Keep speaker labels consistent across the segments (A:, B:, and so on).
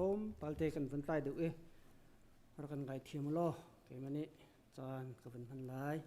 A: Om palte kan van tlai deuh i rak kan ngai thiam law keimah nih caan ka van hman lai.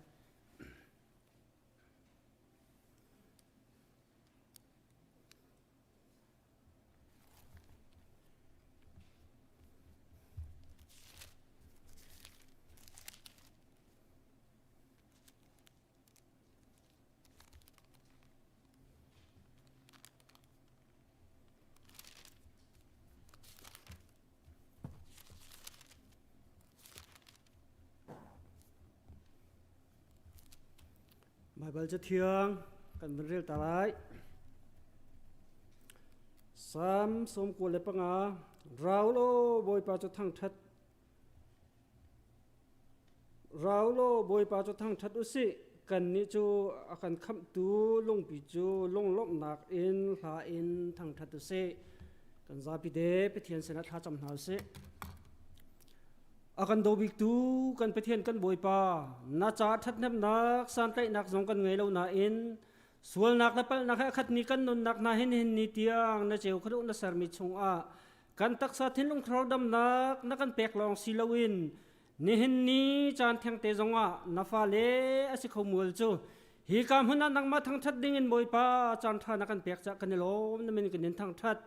A: Baibal Cathiang kan vun rel ta lai. Salm 95 Rau law Bawipa cu thangṭhat Rau law Bawipa cu thangṭhat u sih kannih cu a kan khamhtu lungpi cu lunglawmhnak in hla in thangṭhat u sih. Kan zapi te Pathian sinah thlacam hna u sih. A kan daw biktu kan Pathian kan Bawipa, na caah ṭhathnemhnak santlaihnak zong kan ngei lo nain sualnak le palhnak he a khatmi kan nunnak hna hin hin ni tiang na ceu khaduh na sermi chungah kan taksa thinlung thlarau damnak na kan pek lawng si loin nihin ni caan thengte zongah na fale a si kho mual cu hi ka hmun ah nangmah thangṭhat dingin Bawipa caan ṭha na kan pek cah kan i lawm na min kan in thangṭhat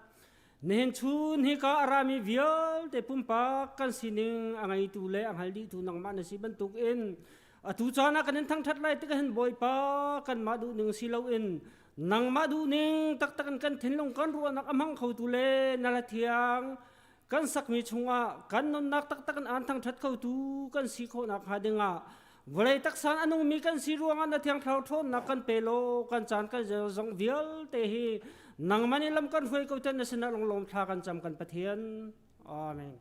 A: Nihin chun hika a rami vialte pumpak kan sining a ngeitu le a hngal dihtu nangmah na si bantukin atu caan ah kan in thangṭhat lai tikah hin Bawipa kanmah duhning si loin nangmah duhning taktak in kan thinlung kan ruahnak a hmang khotu le na la thiang kan sakmi chungah kan nunnak taktak in aan thangṭhat khotu kan si khawhnak hnga dingah Vawlei taksa a nungmi kan si ruangah na thiang thlarau ṭhawnnak kan pe law kan caan kan zong vialte hi nangmah nih lam kan hruai ko ten na sinah lunglawm thla kan cam kan Pathian. Amen.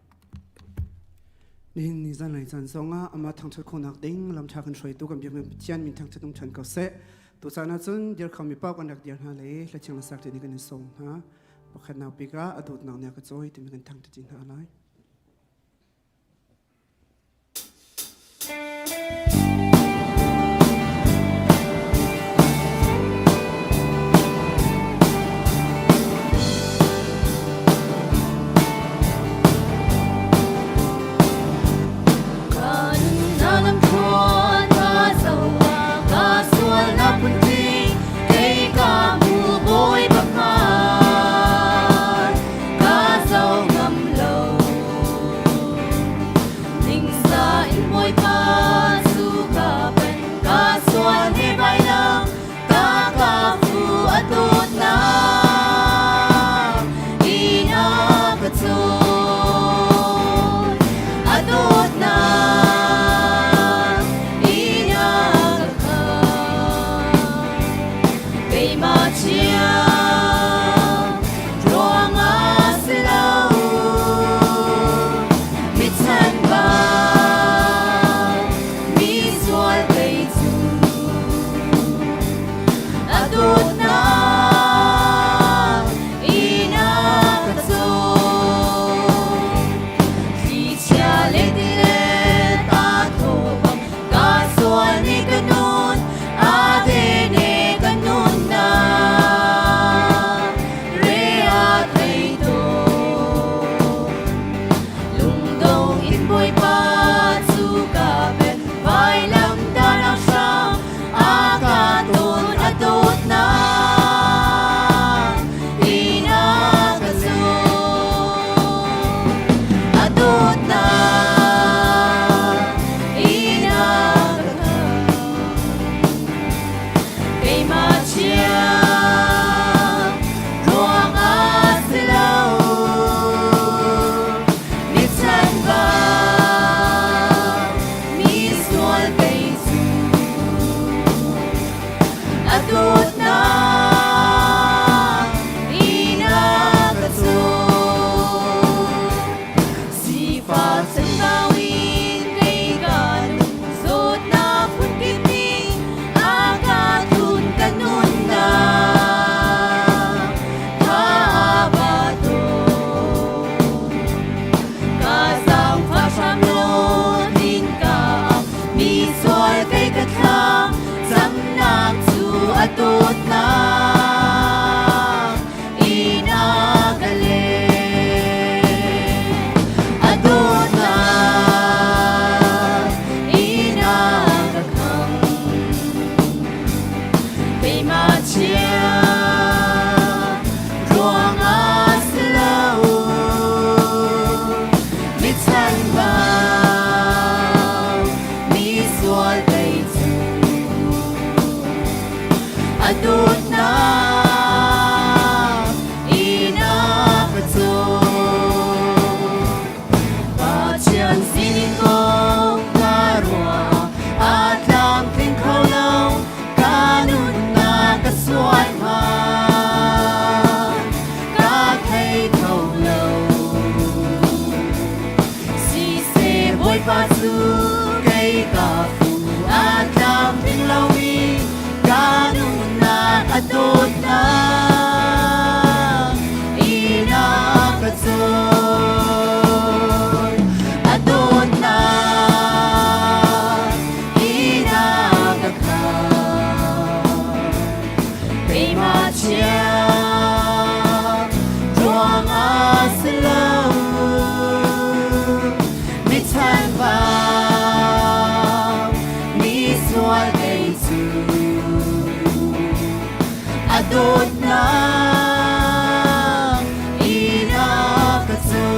B: Nihin ni zanlei caan zongah amah thangṭhat khawhnak ding lamṭha kan hruaitu kan biakmi Pathian min thangṭhat um ṭhan ko seh. Tucaan ahcun dir khomi paoh kan rak dir hna le hlathiang le sak nih kan in sawm hna. Pakhatnak bik ah a dawtnak nih a ka cawi timi kan thangṭhat hna lai.
C: Ka zo ngam lo. A dawtnak in a ka cawn. Pathian sining kong ka ruah, aa tlamtling kho lo, ka nunnak ka sual hnga, ka thei kho lo. Siseh Bawipa cu kei ka fu, aa tlamtling lomi ka nunnak a dawtnak in a ka cawn. A dawtnak in a ka khamh. Keimah chia ruang ah si lo, mi chanbau, mi sual kei cu a dawtnak in a ka cawn.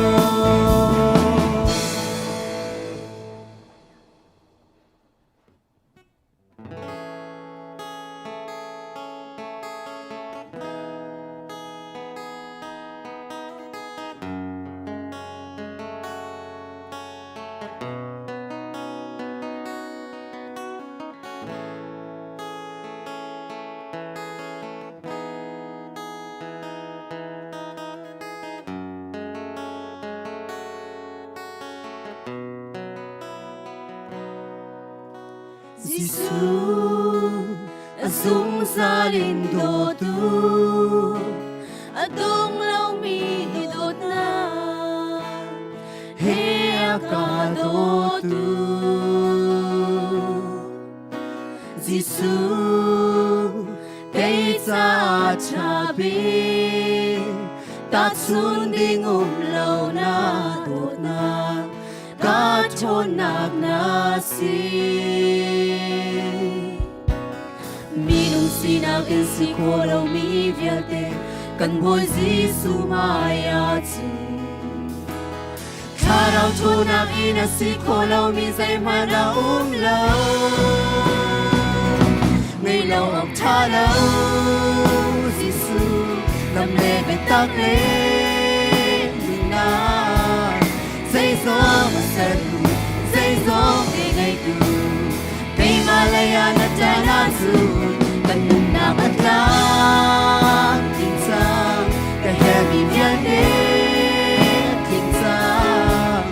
C: Jesuh a zungzal in dawtu, a dong lomi dawtnak he a ka dawtu. Jesuh kei ca ṭha bik, tahchun ding um lo na dawtnak, ka ṭhawnnak na si. Minung sinak in si kho lomi vialte kan Bawi Jesuh hmai ah cun thlarau ṭhawnnak in a si kho lomi zeihmanh a um lo. Ngei lo awk ṭha lo Jesuh lam le biatak le nunnak, zeizong a sertu, zeizong ti ngeitu, keimah lei ah na ṭan ahcun kan nunnak a tlam tling cang, ka herhmi vialte tling cang.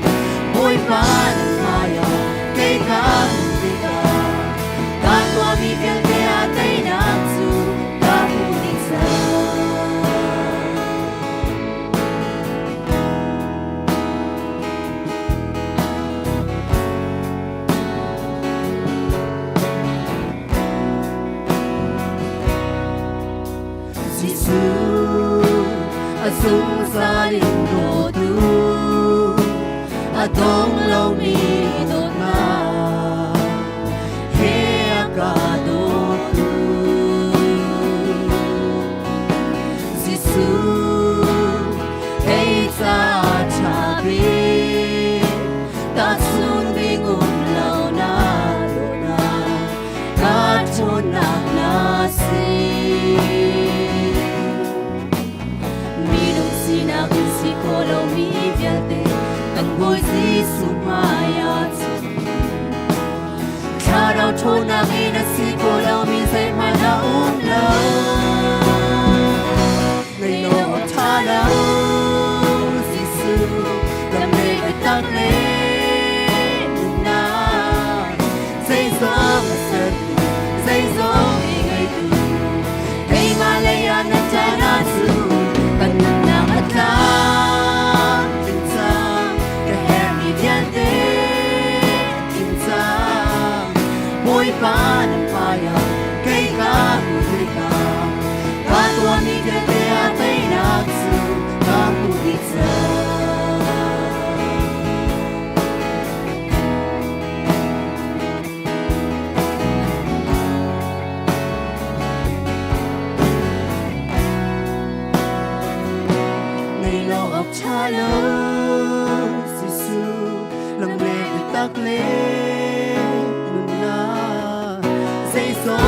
C: Bawipa na hmaiah kei ka hmuh tikah ka tuahmi vialte ah teinak cu ka hmuh dih cang. Jesuh a zungzal in dawtu, a dong lomi dawtnak he a ka dawtu. Jesuh kei ca ṭha bik, tahchun ding um lo na dawtnak, ka ṭhawnnak na si. Minung sinak in si kho lomi vialte kan Bawi Jesuh hmai ah cun thlarau ṭhawnnak in a si kho lomi zeihmanh a um lo. Ngei lo awk ṭha lo Jesuh lam le biatak le nunnak, zeizong a sertu, zeizong i ngeitu, keimah lei ah na ṭan ahcun kan nunnak a tlam tling cang, ka herhmi vialte tling cang. Bawipa na hmaiah kei ka hmu tikah ka tuahmi vialte ah teinak cu ka hmuh dih cang. Ngei lo awk ṭha lo Jesuh lam le biatak le nunnak, zeizong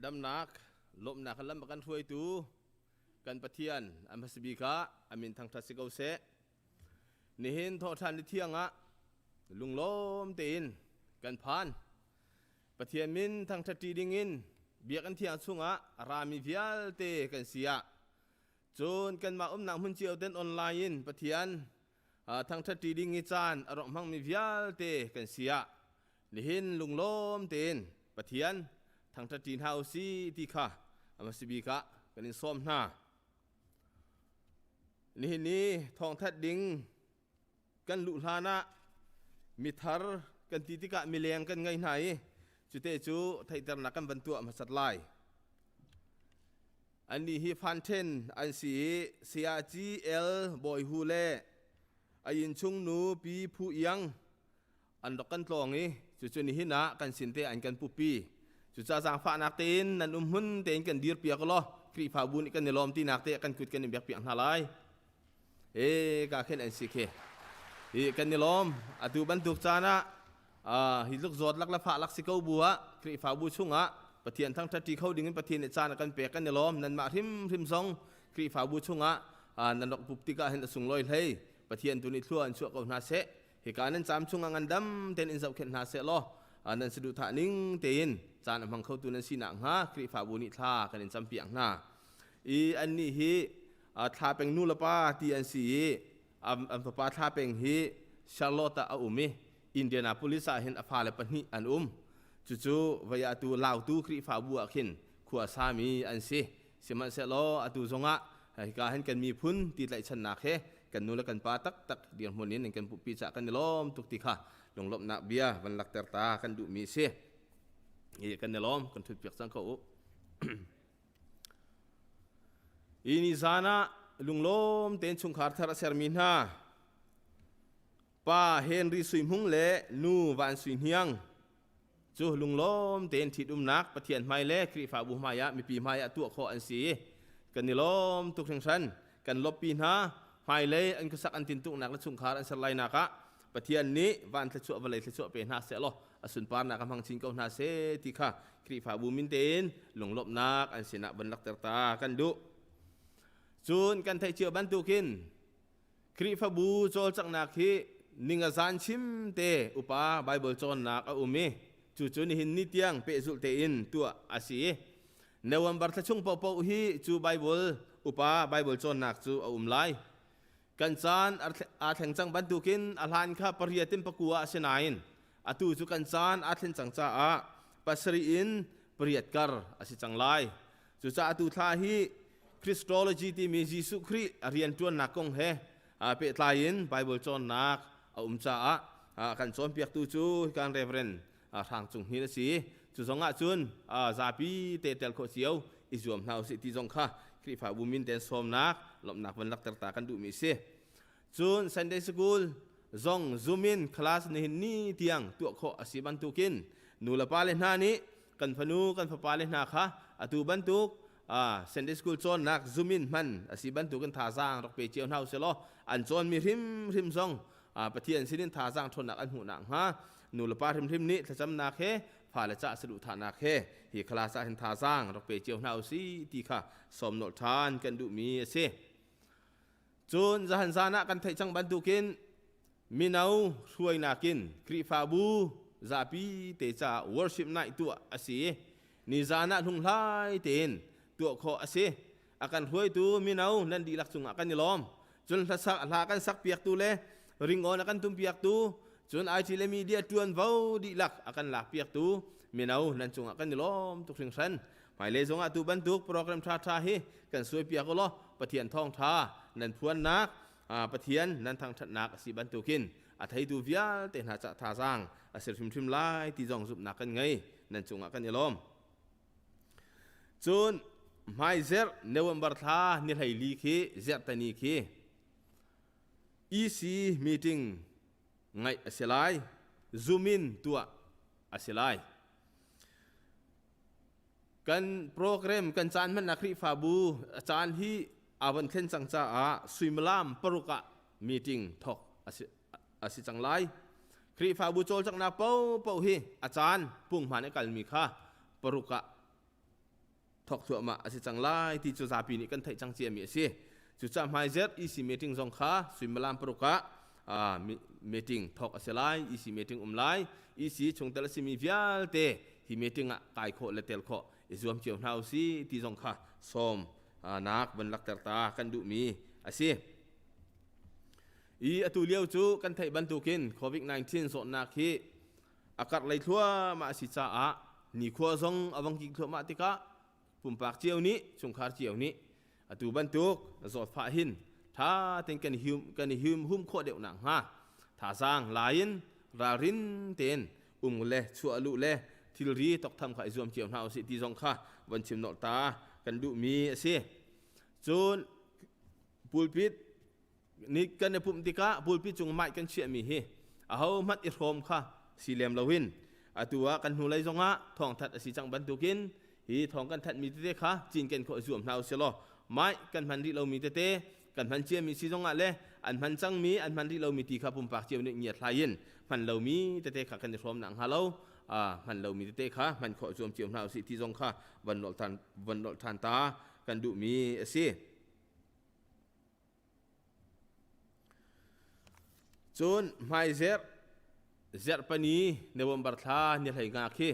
D: damnak lawmhnak lam a kan hruaitu kan Pathian a hmasa bik ah a min thangṭhat si ko seh. Nihin thawhṭhan ni thiang ah lunglawm tein kan phan. Pathian min thangṭhat ṭi dingin biakinn thiang chungah a rami vialte kan si ah cun kanmah umnak hmun cio ten online in Pathian thangṭhat ṭi ding i caan a rak hmangmi vialte kan si ah nihin lunglawm tein Pathian thangṭhat ṭi hna u si ti kha a hmasa bik ah kan in sawm hna. Nihin ni thawngthat ding kan luh hlan ah mithar kan ti tikah mileng kan ngei hna i cute cu theihternak kan van tuah hmasat lai. Annih hi Fanṭhen an si i Saya G.L. Bawi Hu le a innchung nu Pi Phu Iang an rak kan tlawng i cucu nihin ah kan sin te an kan pupi. Cucaah zaangfahnak tein nan um hmun tein kan dirpiak law Khrihfabu nih kan i lawm tinak te kan kut kan in biakpiak hna lai. E ka khin an si khi. Hi kan i lawm. Atu bantuk caan ah hi tluk zawt lak le fah lak si ko bu ah Khrihfabu chungah Pathian thangṭhat ṭi kho dingin Pathian nih caan a kan pek kan i lawm. Nanmah hrimhrim zong Khrihfabu chungah nan rak pup tikah hin a sunglawi hlei. Pathian tu nih thlua an chuah ko hna seh. Hika nan caam chungah ngandam tein in zohkhenh hna seh law nan saduhthah ning tein caan a hmang khotu nan si nakhnga Khrihfabu nih thla kan in campiak hna. I annih hi Thla Peng nu le pa ti an si i an fapa Thla Peng hi Charlotte ah a um i Indianapolis ah hin a fale pahnih an um. Cucu vei atu Lautu Khrihfabu ah khin khua sami an si. Sihmanhsehlaw atu zongah hika hin kan miphun ti tlaihchannak he kan nu le kan pa taktak dirhmun in kan puhpi cah kan i lawm tuk ti kha lunglawmhnak bia van lakter ta kan duhmi a si. Hi kan i lawm kan thut piak cang ko u. Hi ni zan ah lunglawm tein chungkhar thar a sermi hna pa Henry Sui Hmung le nu Van Sui Hniang cu lunglawm tein ṭhitumnak Pathian hmai le Khrihfabu hmai ah mipi hmai ah tuah khawh an si. Kan i lawm tuk hringhran. Kan lawmhpi hna. Hmailei an khuasak an tintuknak le chungkhar an ser lainak ah Pathian nih van thluachuah vawlei thluachuah pe hna seh law a sunparnak a hmang chin ko hna seh ti kha Khrihfabu min tein lunglawmhnak an sinah van lakter ta kan duh. Cun kan theih cio bantukin Khrihfabu cawlcanghnak hi ninga zan chim te upa Bible cawnnak a um i cucu nihin ni tiang pehzulh tein tuah a si i November thla chung paohpaoh hi cu Bible upa Bible cawnnak cu a um lai. Kan caan aa thleng cang bantukin a hlan kha pariat in pakua a si nain atu cu kan caan aa thlen cang caah pasarih in pariat kar a si cang lai. Cucaah atu thla hi Christology timi Jesuh Khrih a rianṭuannak kong he pehtlai in Bible cawnnak a um caah kan cawnpiaktu cu kan Reverend Hrang Cung Hnin a si. Cu zong ah cun zapi te tel khawh cio i zuam hna usih ti zong kha Khrihfabu min ten sawmnak lawmhnak van lakter ta kan duhmi a si. Cun Sunday School zong Zoom in class nihin ni tiang tuah khawh a si bantukin nu le pa le hna nih kan fanu kan fapa le hna kha atu bantuk Sunday School cawnnak Zoom in hman a si bantukin thazaang rak pe cio hna usih law an cawnmi hrimhrim zong Pathian sinin thazaang ṭhawnnak an hmuh nakhnga nu le pa hrimhrim nih thlacamnak he fale cah saduhthahnak he hi class ah hin thazaang rak pe cio hna usih ti kha sawm nolh ṭhan kan duhmi a si. Cun zahan zan ah kan theih cang bantukin mino hruainak in Khrihfabu zapi te caah worship night tuah a si i nizan ah hlunghlai tein tuah khawh a si. A kan hruaitu mino nan dihlak cungah kan i lawm. Cun hlasak hla kan sak piaktu le ringawn a kan tum piaktu cun IT le media ṭuanvo dihlak a kan lak piaktu mino nan cungah kan i lawm tuk hringhran. Hmailei zongah tu bantuk program ṭhaṭha hi kan suai piak u law Pathian thawngṭha nan phuannak Pathian nan thangṭhatnak a si bantukin a theitu vialte hna ca thazaang a si hrimhrim lai ti zong zumhnak kan ngei nan cungah kan i lawm. Cun hmaizerh November thla ni 14 khi zerhtani khi EC meeting ngaih a si lai. Zoom in tuah a si lai. Kan program kan caan hmannak Khrihfabu a caan hi aa von thlen cang caah suimilam 6 ah meeting thawk a si cang lai. Khrihfabu cawlcanghnak paohpaoh hi a caan punghman i kalmi kha 6 ah. thok thluahmah a si cang lai ti cu zapi nih kan theih cang ciami a si. Cucaah hmaizerh EC meeting zong kha suimilam paruk ah meeting thok a si lai, EC meeting um lai. EC chungtel a simi vialte hi meeting ah kai khawh le tel khawh i zuam cio hna usih ti zong kha sawm nak van lakter ta kan duhmi a si. I atu lio cu kan theih bantukin COVID-19 zawtnak hi a karh lei thluahmah a si caah nikhua zong a vang kik thluahmah tikah pumpak cio nih chungkhar cio nih atu bantuk zawtfah hin tha ten kan hum kan i hum hum khawh deuh nak hnga thazaang lain ralrin tein um le chuah luh le thilri toktham kha i zuam cio hna usih ti zong kha von chim nolh ta kan duhmi a si. Cun pulpit ni kan i pumh tikah pulpit cung mic kan chiahmi hi aho hmanh i hrawm kha si lem loin atu ah kan hnulei zongah thawngthat a si cang bantukin hi thawng kan thanhmi tete kha cinken khawh zuam hna usih law mic kan hman rih lomi tete kan hman ciami si zongah le an hman cangmi an hman rih lomi ti kha pumpak cio nih ngiat hlai in hman lomi tete kha kan i hrawm nak hnga lo hman lomi tete kha hman khawh zuam cio hna usih ti zong kha van nolh than van nolh than ta kan duhmi a si. Cun hmaizerh zarhpani November thla ni hlei nga khi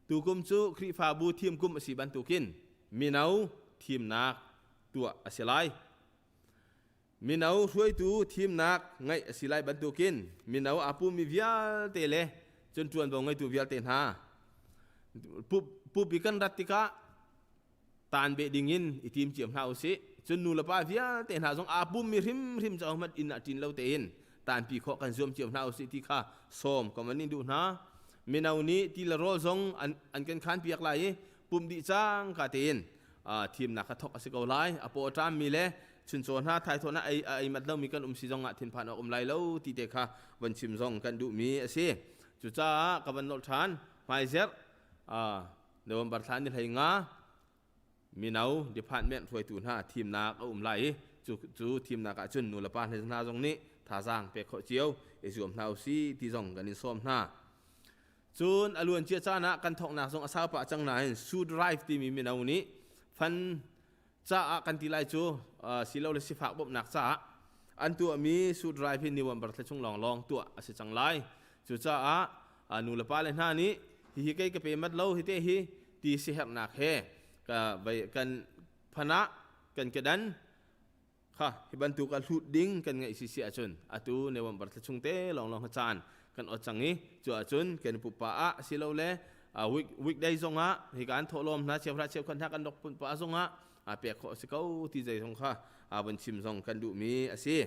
D: tukum cu Khrihfabu thim kum a si bantukin mino thimnak tuah a si lai. Mino hruaitu thimnak ngeih a si lai bantukin mino aa pummi vialte le cun ṭuanvo ngeitu vialte hna pupi kan rat tikah taan beh dingin i tim cio hna usih. Cun nu le pa vialte hna zong aa pummi hrimhrim cu hmanh inn ah ṭin lo tein taanpi khawh kan zuam cio hna usih ti kha sawm ka van in duh hna. Mino nih ti le rawl zong an kan khan piak lai i pumh dih cang ka tein thimnak kha thok a si ko lai. A paw a ṭammi le chuncaw hna thaithawh hna ei a ei mat lomi kan um si zong ah thinphan awk um lai lo ti te kha van chim zong kan duhmi a si. Cucaah ka van nolh ṭhan. Hmaizerh November thla ni hlei nga mino department hruaitu hna thimnak a um lai i cu cu thimnak ah cun nulepa hna zong nih thazaang pek khawh cio i zuam hna usih ti zong kan in sawm hna. Cun a luan cia caan ah kan thawknak zong a sau pah cang nain Su Drive timi mino nih fan caah kan ti lai cu silole sifak bawmhnak caah an tuahmi Su Drive hi November thla chung lawnglawng tuah a si cang lai. Cucaah nu le pa le hna nih hihi kei ka pe mat lo hi te hi ti siherhnak he ka kan phanah kan kedan kha hi bantuk a hlut ding kan ngeih si si ahcun atu November thla chung te lawnglawng ha caan kan ot cang i cu ahcun kan pupa ah silole week weekday zongah hi kan thawhlawm hna cheuhra cheukhat hna kan rak pun pa zongah pek khawh si ko ti zei zong kha van chim zong kan duhmi a si.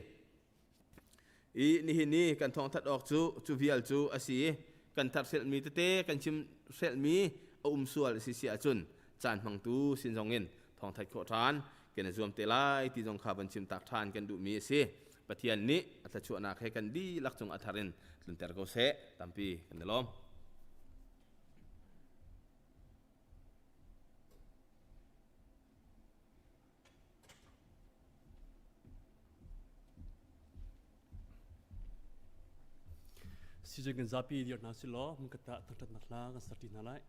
D: I nihin ni kan thawngthat awk cu cu vial cu a si i kan tharselmi tete kan chim hrelhmi a um sual a si si ahcun caan hmangtu sin zong in thawngthat khawh ṭhan kan i zuam te lai ti zong kha van chim tak ṭhan kan duhmi a si. Pathian nih a thluachuahnak he kan dihlak cung a thar in tlunter ko seh. Tampi kan i lawm.
E: Sizung kan zapi dir hna sih law hmun khat ah thangṭhatnak hla kan ser ṭi hna lai.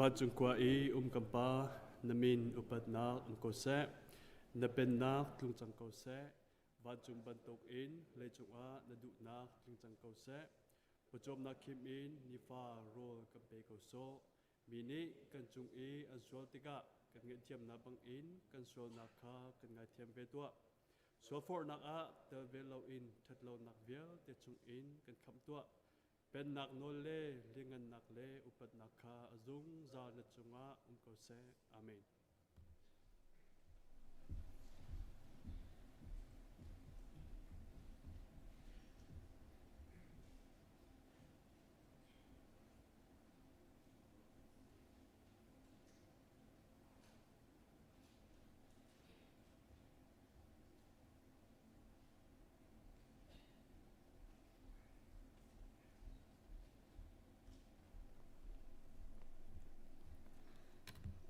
E: Vancung khua i um kan Pa, na min upatnak um ko seh. Na pennak tlung cang ko seh. Vancung bantukin leicung ah na duhnak tling cang ko seh. Pawcawmnak khim in nifa rawl kan pe ko sawh. Mi nih kan cung i an sual tikah kan ngaihthiamnak bangin kan sualnak kha kan ngaithiam ve tuah. Sualforhnak ah tel ve loin ṭhatlonak vialte chungin kan khamh tuah. Pennak nawl le lianhngannak le upatnak kha a zungzal na cungah um ko seh. Amen.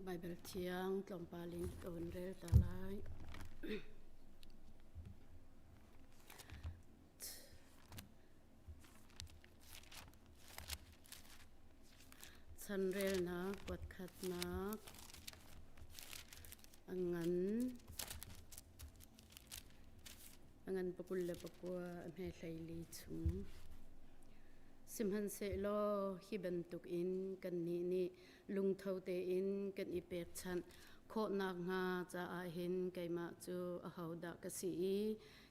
F: Baibal thiang tlawmpal in ka vun rel ta lai. Chanrelnak kuatkhatnak a ngan a ngan 29 a hme 14 chung. Sihmanhsehlaw hi bantukin kannih nih lungtho tein kan i pekchanh khawhnak hnga caah hin keimah cu ahodah ka si i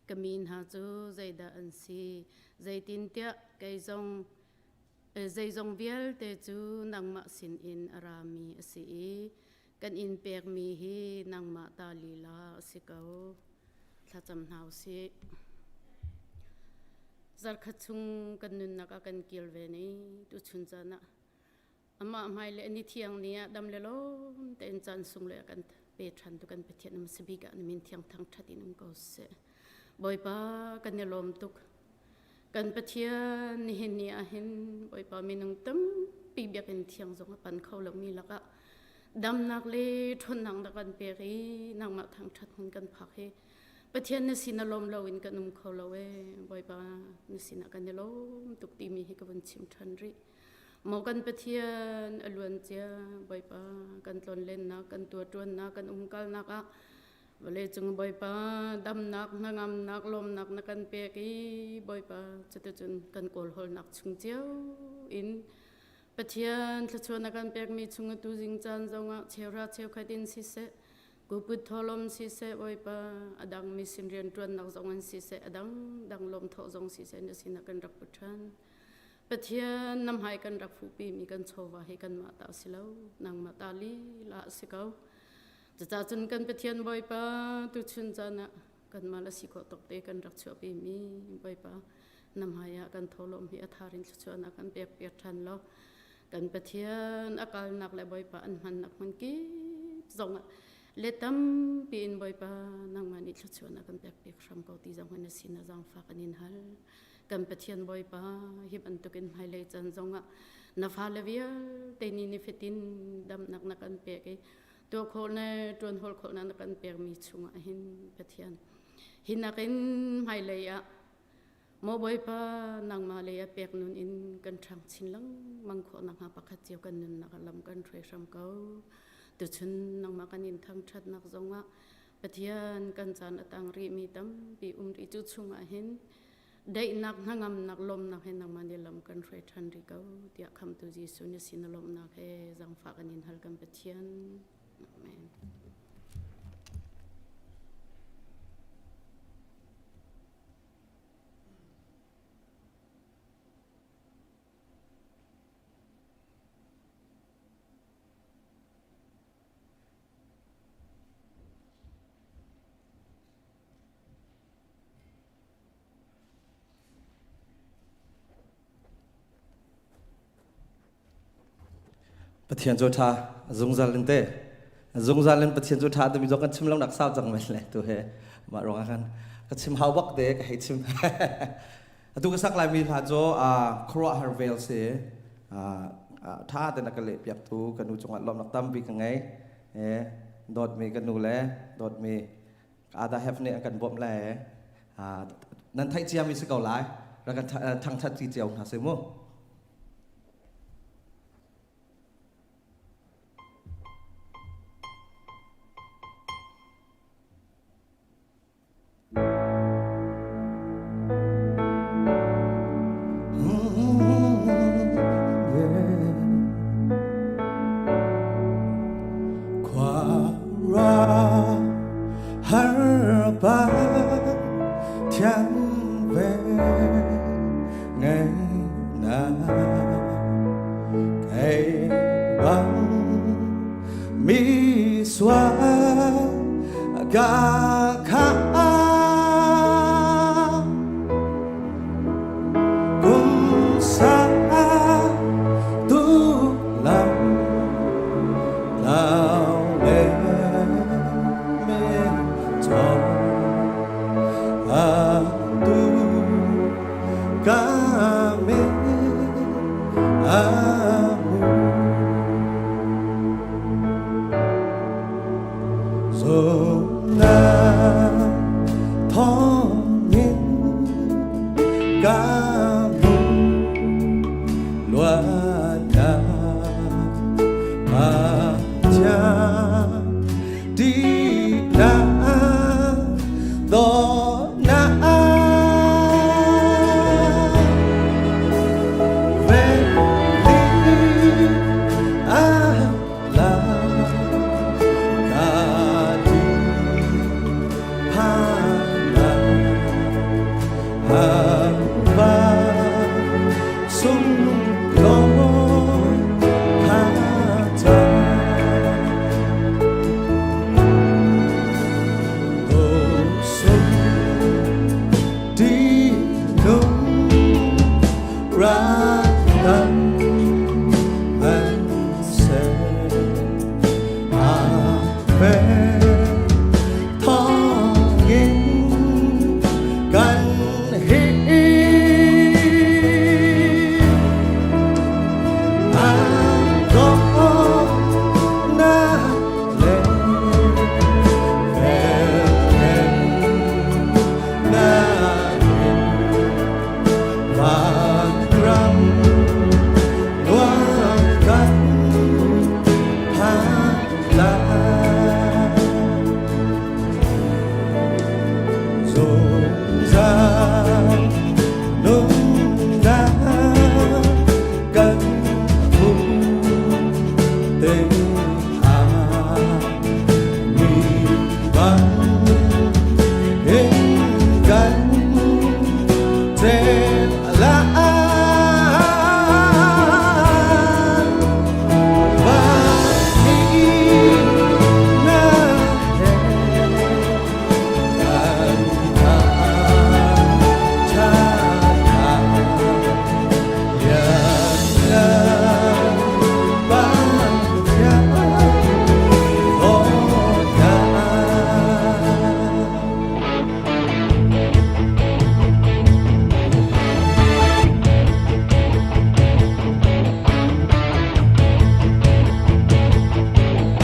F: ka mi hna cu zeidah an si? Zeitintiah kei zong zeizong vialte cu nangmah sinin a rami a si i kan in pekmi hi nangmah ta lila a si ko. Thlacam hna u sih. Zarkhat chung kan nunnak ah kan kilven i tuchun caan ah amah hmai le ni thiang ni ah dam le lawm tein caan sung le kan pe ṭhan tu kan Pathian um si bik ah na min thiang thang ṭhat in um ko seh. Bawipa kan i lawm tuk. Kan Pathian nihin ni ah hin Bawipa minung tampi biakinn thiang zong a pan kho lomi lakah damnak le ṭhawnnak na kan pek i nangmah thangṭhat hmun kan phak hi Pathian na sin a lawm loin kan um kho lo ee Bawipa na sinah kan i lawm tuk timi hi ka vun chim ṭhan rih. Maw kan Pathian a luan cia Bawipa kan tlonlennak kan tuaṭuannak kan umkalnak ah Vawleicung Bawipa damnak hnangamnak lawmnak na kan pek i Bawipa cuticun kan kawlhawlnak chung cio in Pathian thluachuah na kan pekmi chung atu zing caan zongah cheuhra cheukhat in siseh kuput tholom siseh Bawipa a dang mi sin rianṭuannak zong in siseh a dang dang lawmthawh zong siseh na sinah kan rak put ṭhan. Pathian na hmai kan rak fuhpi mi kan chawva hi kanmah ta si lo nangmah ta lila a si ko. Cucaah cun kan Pathian Bawipa tuchun caan ah kanmah le si khawh tawk te kan rak chuahpi mi Bawipa na hmai ah kan tholawm hi a thar in thluachuahnak kan pek piak ṭhan law kan Pathian a kalnak le Bawipa an hmannak hmun kip zongah le tampi in Bawipa nangmah nih thluachuahnak kan pek piak hram ko ti zong in a sin a zaangfak an in hal. Kan Pathian Bawipa hi bantukin hmailei caan zongah na fale vialte nih nifatin damnak na kan pek i tuah khawh le ṭuan hawl khawhnak na kan pekmi chungah hin Pathian hi nakin hmailei ah maw Bawipa nangmah lei ah pek nun in kan ṭhang chin lengmang khawh nakhnga pakhat cio kan nunnak ah lam kan hruai hram ko. Tuchun nangmah kan in thangṭhatnak zongah Pathian kan caan a tang rihmi tampi um rih cu chungah hin daihnak hnangamnak lawmnak he nangmah nih lam kan hruai ṭhan rih ko tiah khamtu Jesuh nih sin a lawmhnak he zaangfah kan in hal kan Pathian. Amen.
G: Pathian cu ṭha zungzal in te zungzal in Pathian cu ṭha timi zong kan chim lo nak sau cang men le tu he mah ruangah khan ka chim hau bak te ka hei chim atu ka sak lai mi hla cu khuaruahhar vel si ṭha te na ka leh piak tu ka nu cungah lawmnak tampi ka ngei dawtmi ka nu le dawtmi Ada Hef nih an kan bawmh le nan theih ciami si ko lai rak kan thangthat ci cio hna si mu. Thian ve ngei na kei bang mi sual ka kha kum sa tu lam lao le me cho a tu ka me amu Zona thawngin ka hmu luatnak Pathian dihnak dawtnak Veli a la ka ti phana hamba sung lawi kha cha tu sung ti nung rak tam man se a ve thawngin kan hi a na le vel na in vanram nuam kan phan lai zungzal nunnak kan hmu te ah mi bang in kan tel lai van na he kan tha tha lian na Pathian dawtnak.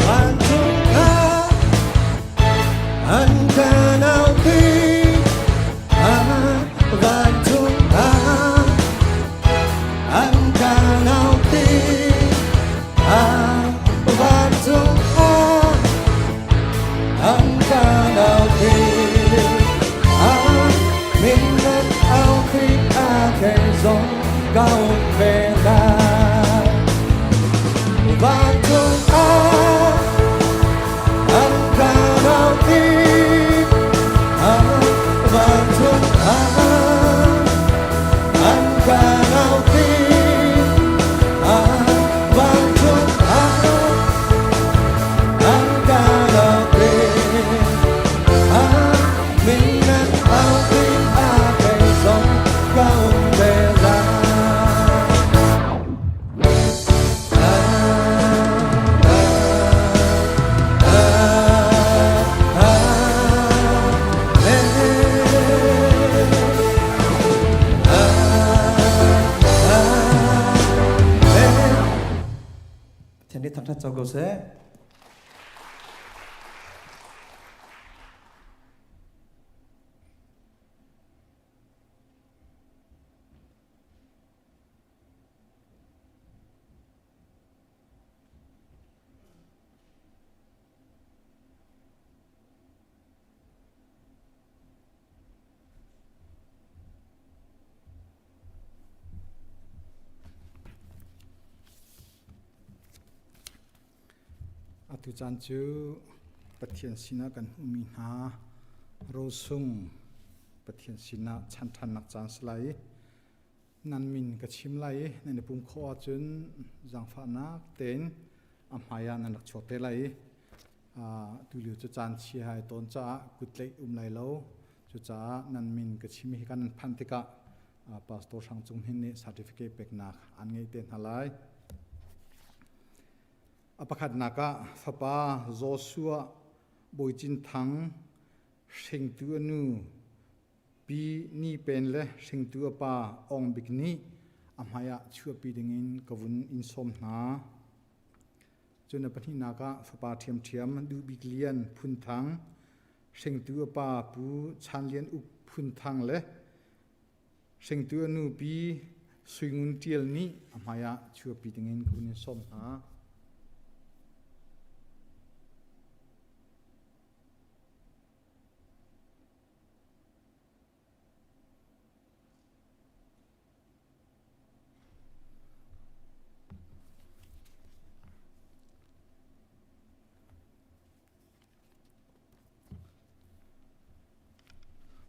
G: Vancung kha an kan aupi, vancung ah an kan aupi, vancung ah an kan aupi. Min nan au Khrih a kei zong ka um ve lai. Vancung ah an kan aupi, vancung ah an kan aupi, vancung ah an kan aupi. Min nan au Khrih a kei zong ka um ve lai. Pathian nih thangṭhat co ko seh.
H: Atu caan cu Pathian sinah kan hmuhmi hna rosung. Pathian sinah chan ṭhannak caan si lai i nan min ka chim lai i nan i pum khawh ahcun zaangfahnak tein a hmai ah nan rak chuak te lai i tulio cu caan chia hai tawn caah kuttleih um lai lo. Cucaah nan min ka chim hi kan phanh tikah Pastor Hrang Cung Hnin nih certificate peknak an ngeih te hna lai. A pakhatnak ah fapa Joshua Bawi Cin Thang hringtu a nu Pi Ni Pen le hringtu a pa Ong Bik nih a hmai ah chuahpi dingin ka vun in sawm hna. Cun a pahnihnak ah fapa ṭhiamṭhiam Duh Bik Lian Phun Thang, hringtu a pa Pu Chan Lian Uk Phun Thang le hringtu a nu Pi Sui Ngun Ṭial nih a hmai ah chuahpi dingin ka vun in sawm hna.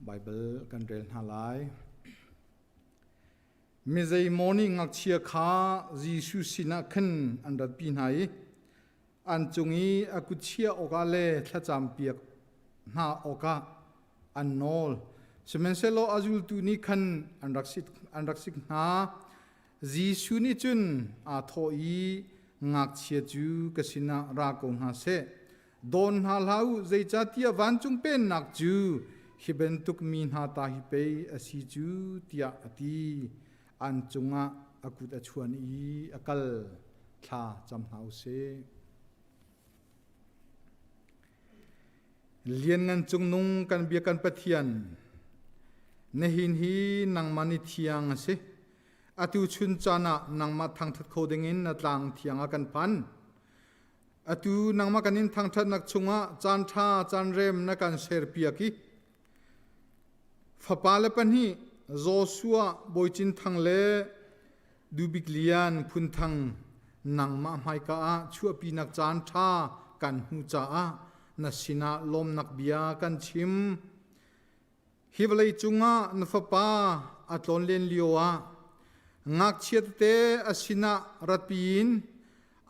H: Baibal kan rel hna lai. Mi zeimaw nih ngakchia kha Jesuh sinah khan an ratpi hna i an cung i a kut chiah awkah le thlacam piak hna awkah an nawl. Sihmanhsehlaw a zultu nih khan an rak sik, an rak sik hna. Jesuh nih cun aa thawh i ngakchia cu ka sinah ra ko hna seh. Dawn hna hlah u, zeicahtiah vancung pennak cu hi bantuk mi hna ta hi pei a si cu, tiah a ti. An cungah a kut a chuan i a kal. Thla cam hna u sih. Lianngan cungnung kan bia kan Pathian, nihin hi nangmah ni thiang a si. Atu chun caan ah nangmah thangṭhat kho dingin na tlang thiang ah kan phan. Atu nangmah kan in thangṭhatnak chungah caan ṭha caan rem na kan serpiak i fapa le pahnih Joshua Bawi Cin Thang le Dubik Lian Phun Thang nangmah hmaika ah chuahpinak caan ṭha kan hmuh caah na sinah lawmnak bia kan chim. Hi vawlei cungah na fapa a tlawnlen lio ah ngakchia tete a sinah ratpi in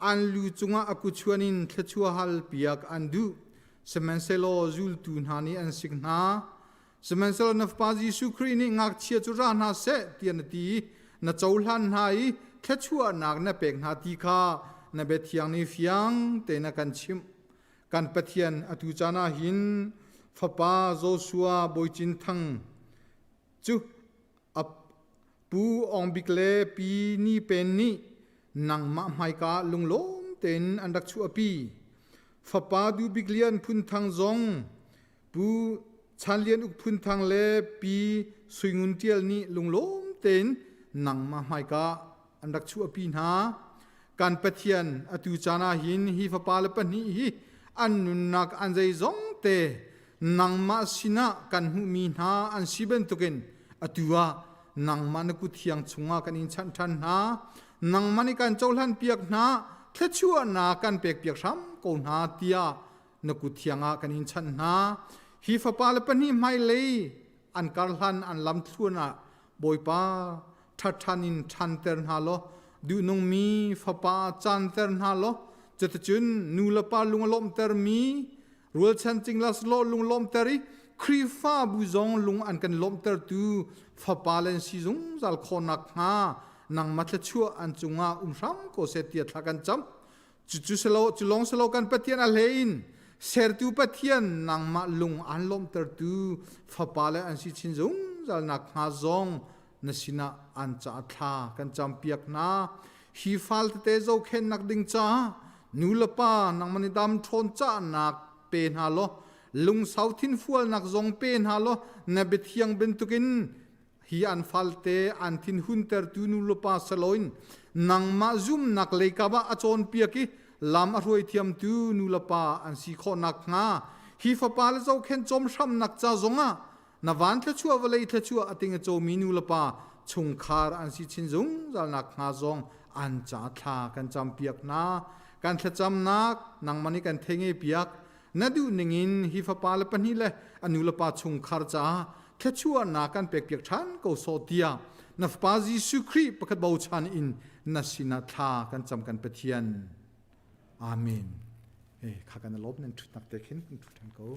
H: an lu cungah a kuchuan in thluachuah hal piak an duh. Sihmanhsehlaw zultu hna nih an sik hna. Sihmanhsehlaw na Fapa Jesuh Khrih nih ngakchia cu ra hna seh tiah na ti i na cohlan hna i thluachuahnak na pek hna ti kha na biathiang nih fiang tein a kan chimh. Kan Pathian atu caan ah hin Fapa Joshua Bawi Cin Thang cu a Pu Ong Bik le Pi Ni Pen nih nangmah hmaika lunglawm tein an rak chuahpi. Fapa Du Bik Lian Phun Thang zong Pu Chan Lian Uk Phun Thang le Pi Sui Ngun Ṭial nih lunglawm tein nangmah hmaika an rak chuahpi hna. Kan Pathian atu caan ah hin hi fapa le pahnih hi an nunnak an zeizong te nangmah sinah kan hmuhmi hna an si bantukin atu ah nangmah na kut thiang chungah kan in chanh ṭhan hna. Nangmah nih kan cohlan piak hna, thluachuahnak kan pek piak hram ko hna tiah na kut thiang ah kan in chanh hna. Hi fapa le pahnih hmailei an karhlan an lam thluan ah Bawipa ṭhatṭhan in ṭhanter hna law duhnungmi fapa canter hna law cuticun nu le pa lung a lawmhtermi rualchan cingla selaw lung lawmhter i Khrihfabu zong lung an kan lawmhtertu fapa le an si zungzal khawh nakhnga nangmah thluachuah an cungah um hram ko seh tiah thla kan cam. Cucu selo cu lawng selo kan Pathian a hlei in sertu Pathian nangmah lung aan lawmhtertu fapa le an si chin zungzal nakhnga zong na sinah an ca thla kan campiak hna. Hi fal tete zohkhenhnak ding caah nu le pa nangmah nih dam ṭhawn cahnak pe hna law lungsau thinfualnak zong pe hna law na biathiang bantukin Hi an falte an thinhuntertu nu le pa saloin nangmah zumnak leikap ah a cawnpiak i lam a hruaithiamtu nu le pa an si khawh nakhnga hi fapa le zohkhenh cawmhramnak ca zongah na van thluachuah vawlei thluachuah a ting a comi nu le pa chungkhar an si chin zungzal nakhnga zong an ca thla kan campiak hna. Kan thlacamnak nangmah nih kan thei ngei piak. Na duh ningin hi fapa le pahnih le a nu le pa chungkhar caah thluachuahnak kan pekpiak ṭhan ko sawh tiah na Fapa Jesuh Khrih pakhat bochan in na sinah thla kan cam kan Pathian. Amen. Eh, kha kan lawm nan ṭhutnak te khin kan ṭhu ṭhan ko.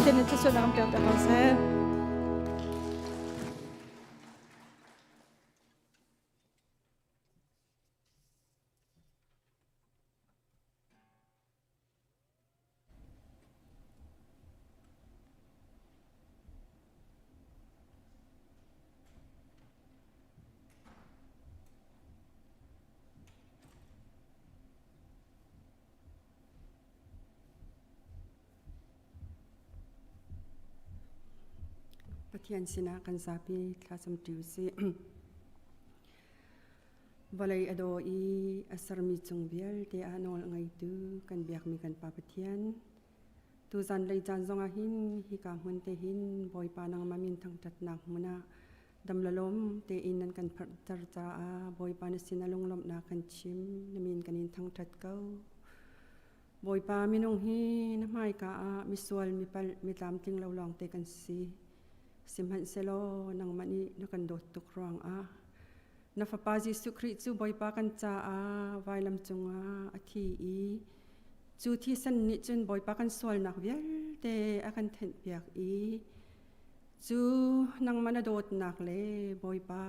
I: Pathian nih thluachuahnak an pek piak ko seh.
J: Pathian sinah kan zapi thlacam ṭi usih. Vawlei a daw i a sermi cung vialte ah nawl a ngeitu kan biakmi kan Pa Pathian, tuzan lei caan zongah hin hika hmun te hin Bawipa nangmah min thangṭhatnak hmun ah dam le lawm tein nan kan pharhter caah Bawipa na sin a lunglawmhnak kan chim, na min kan in thangṭhat ko. Bawipa minung hi na hmaika ah misual mipalh mitlamtling lo lawngte kan si. Sihmanhsehlaw nangmah nih na kan dawt tuk ruangah na Fapa Jesuh Khrih cu Bawipa kan caah vailam cungah a thi i cu thisen nih cun Bawipa kan sualnak vialte a kan thenhpiak i cu nangmah na dawtnak le Bawipa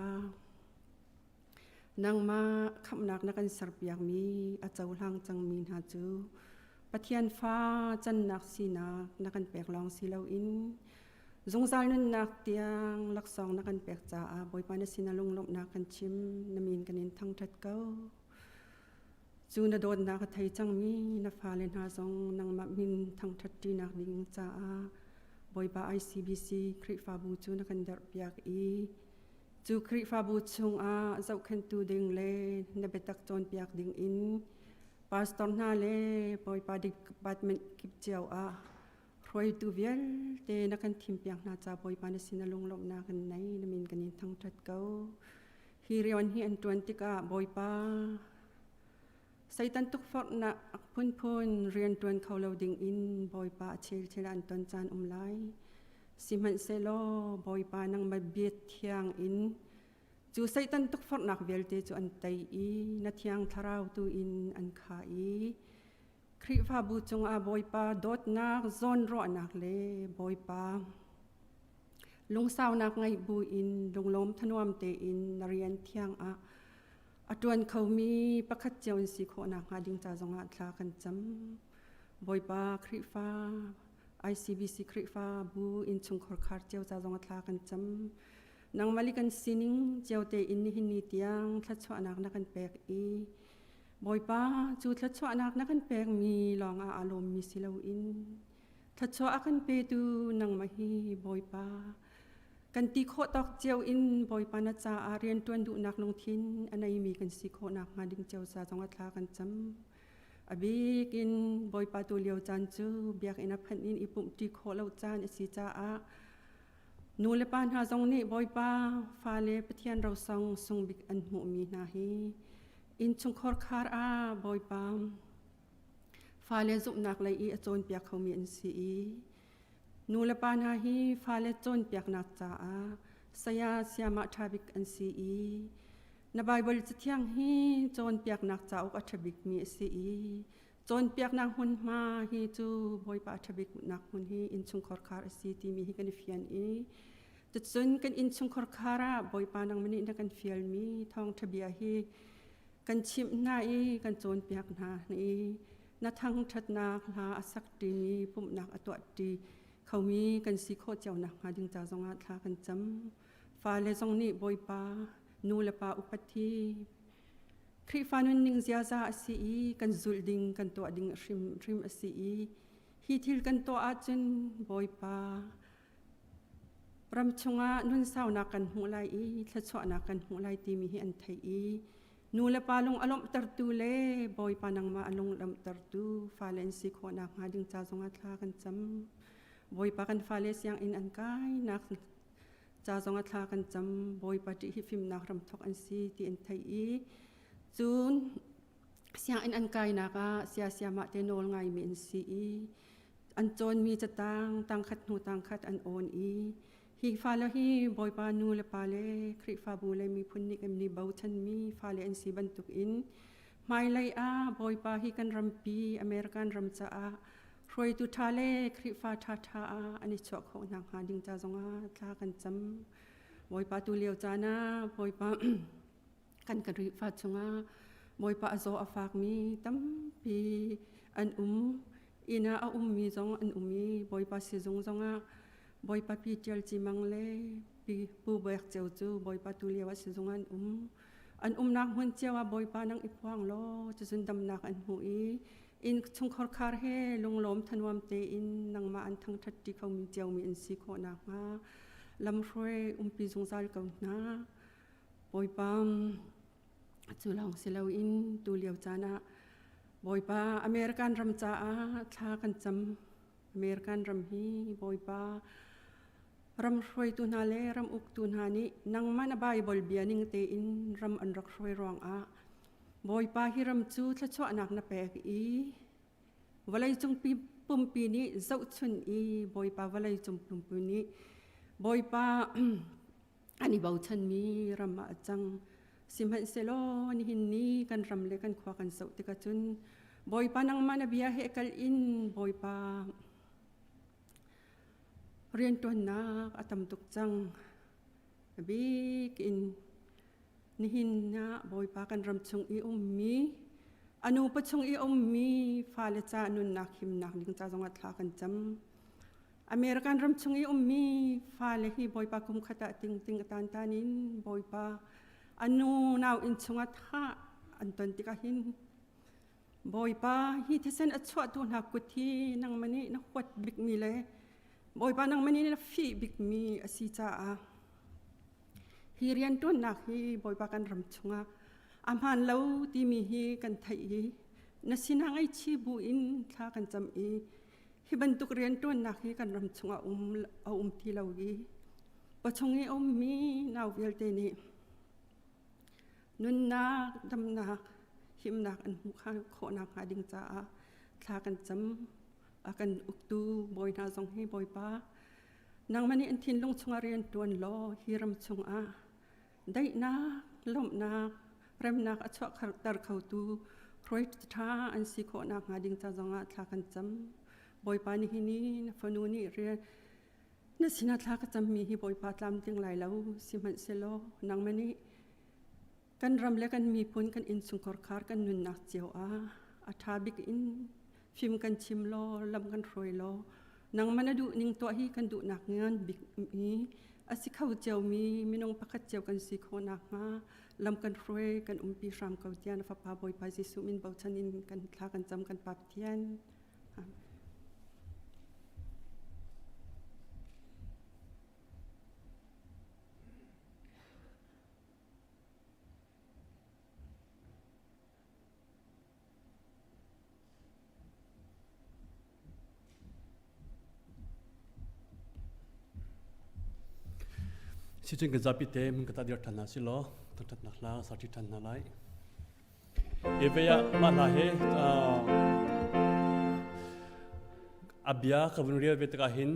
J: nangmah khamhnak na kan serpiakmi a cohlang cangmi hna cu Pathian fa cannak sinak na kan pek lawng si loin zungzal nunnak tiang laksawng na kan pek caah Bawipa na sin a lunglawmhnak kan chim na min kan in thangṭhat ko. Cu na dawtnak a thei cangmi na fale hna zong nangmah min thangṭhat ṭinak ding caah Bawipa ICBC Khrihfabu cu na kan derhpiak i cu Khrihfabu chungah zohkhenhtu ding le na biatak cawnpiak ding in pastor hna le Bawipa department kip cio ah hruaitu vialte na kan thimpiak hna ca Bawipa na sin a lunglawmhnak kan nei na min kan in thangṭhat ko. Hi rian hi an ṭuan tikah Bawipa Satan tukforhnak phunphun rian ṭuan kho lo ding in Bawipa a chel an ton caan um lai. Sihmanhsehlaw Bawipa nangmah biat thiang in cu Satan tukforhnak vialte cu an tei i na thiang thlarau tu in an kha i Khrihfabu cungah Bawipa dawtnak zawnruahnak le Bawipa lungsaunak ngeih buin lunglawm thanuam tein na rian thiang ah a ṭuan khomi pakhat cio in si khawh nakhnga ding ca zongah thla kan cam. Bawipa Khrihfa ICBC Khrihfabu innchungkhar khar cio ca zongah thla kan cam. Nangmah li kan sining cio tein nihin ni tiang thluachuahnak na kan pek i Bawipa cu thluachuahnak na kan pekmi lawngah aa lawmmi si loin thluachuah a kan petu nangmah hi Bawipa kan ti khawh tawk cio in Bawipa na caah rianṭuan duhnak lungthin a neimi kan si khawh nakhnga ding cio ca zongah thla kan cam. A bik in Bawipa tu lio caan cu biakinn a phanh in i pumhṭi khawh lo caan a si caah nu le pa hna zong nih Bawipa fale Pathian rosong sungbik an hmuhmi hna hi innchungkhar khar ah Bawipa fale zumhnak lei i a cawnpiak khomi an si i nu le pa hna hi fale cawnpiaknak caah saya sayamah ṭha bik an si i na Baibal cathiang hi cawnpiaknak cauk a ṭha bikmi a si i cawnpiaknak hmunhma hi cu Bawipa a ṭha biknak hmun hi innchungkhar khar a si timi hi kan i fian i tucun kan innchungkhar khar ah Bawipa nangmah nih na kan fialmi thawngṭha bia hi kan chimh hna i kan cawnpiak hna i na thangṭhatnak hla a sak ṭimi pumhnak a tuah ṭi khomi kan si khawh cio nakhnga ding ca zongah thla kan cam. Fale zong nih Bawipa nu le pa upat hi Khrihfa nunning ziaza a si i kan zulh ding kan tuah ding hrimhrim a si i hi thil kan tuah ahcun Bawipa ram chungah nunsaunak kan hmuh lai i thluachuahnak kan hmuh lai timi hi an theih i nu le pa lung a lawmhtertu le Bawipa nangmah a lung lawmhtertu fale an si khawh nakhnga ding ca zongah thla kan cam. Bawipa kan fale sianginn an kainak ca zong a thla kan cam. Bawipa ṭih hi fimnak ramthok an si ti an theih i cun sianginn an kainak ah sia siamah te nawl ngaimi an si i an cawnmi catang tangkhat hnu tangkhat an awn i hi fale hi Bawipa nu le pa le Khrihfabu le miphun nih kan ni bochanmi fale an si bantukin hmailei ah Bawipa hi kan rampi American ram caah Hruaitu ṭha le Khrihfa ṭhaṭha ah an i chuah khawh nakhnga ding ca zongah thla kan cam. Bawipa tu lio caan ah Bawipa kan Khrihfa chungah Bawipa a zaw a fakmi tampi an um. Inn ah a ummi zong an um i Bawipa sizung zongah Bawipa Pi Ṭial Ci Mang le Pi Pu Bek Ceu cu Bawipa tu lio ah sizung an um. An umnak hmun cio ah Bawipa nang i phuang law cuzun damnak an hmu i inn chungkhar khar he lunglawm thanuam tein nangmah an thangṭhat ṭi khomi ciomi an si khawh nakhnga lamhruai umpi zungzal ko hna. Bawipa cu lawng si loin tu lio caan ah Bawipa American ram caah thla kan cam. American ram hi Bawipa ram hruaitu hna le ram uktu hna nih nangmah na Bible bia ning tein ram an rak hruai ruangah Bawipa hi ram cu thluachuahnak na pek i vawleicung pumpi nih zohchun i Bawipa vawleicung pumpi nih Bawipa an i bochanmi ram ah a cang. Sihmanhsehlaw nihin ni kan ram le kan khua kan zoh tikah cun Bawipa nangmah na bia he kal in Bawipa rianṭuannak a tam tuk cang. A bik in nihin ah Bawipa kan ram chung i ummi a nupa chung i ummi fale ca nunnak himnak ding ca zongah thla kan cam. American ram chung i ummi fale hi Bawipa kum khat ah tingting a tan tan in Bawipa a nu nau inn chungah thah an ton tikah hin Bawipa hi thisen a chuahtu hna kut hi nangmah nih na huat bikmi le Bawipa nangmah nih na fih bikmi a si caah hi rianṭuannak hi Bawipa kan ram chungah a hmaan lo timi hi kan theih i na sinah ngaihchih bu in thla kan cam i hi bantuk rianṭuannak hi kan ram chungah a um ti lo i pachung i a ummi nau vialte nih nunnak damnak himnak an hmuh khawh nakhnga ding caah thla kan cam. A kan uktu bawi hna zong hi Bawipa nangmah nih an thinlung chungah rian ṭuan law hi ram chungah daihnak lawmhnak remnak a chuahter khotu hruai ṭha an si khawh nakhnga ding ca zongah thla kan cam. Bawipa nihin i na fanu nih rian na sinah thla ka cammi hi Bawipa tlamtling lai lo sihmanhsehlaw nangmah nih kan ram le kan miphun kan innchungkhar khar kan nunnak cio ah a ṭha bik in fim kan chim law lam kan hruai law nangmah na duh ning tuah hi kan duhnak ngan bik mi a si kho ciomi minung pakhat cio kan si khawh nakhnga lam kan hruai kan umpi hram ko tiah na fapa Bawipa Jesuh min bochan in kan thla kan cam kan Pa Pathian. Amen.
E: Sicun kan zapi te mun ka ta dir than hna si law thangthatnak hla sa ṭi ṭhan hna lai. Eve ah mah hla he a bia ka vun rial ve tikah hin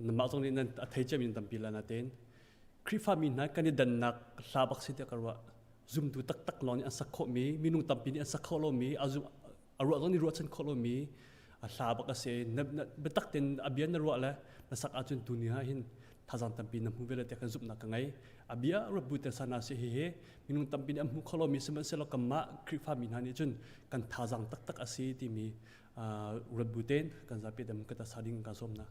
E: namah zong nih nan a thei ciami nan tampi la natein Khrihfami hna kan i dannak hla bak si tiah ka ruah. Zumtu taktak lawng nih an sak khawhmi, minung tampi nih an sak khawh lomi, a zum a ruah zong nih ruahchan khawh lomi a hla bak a si. Biatak tein a bia na ruah le na sak ahcun tuni ah hin thazaang tampi na hmu ve lai tiah kan zumhnak ka ngei. A bia ruat bu te sana si hihi minung tampi nih an hmu kho lomi sihmanhsehlaw kanmah Khrihfami hna nih cun kan thazaang taktak a si timi ruat bu tein kan zapi dem ka ta sa ding ka zuam na.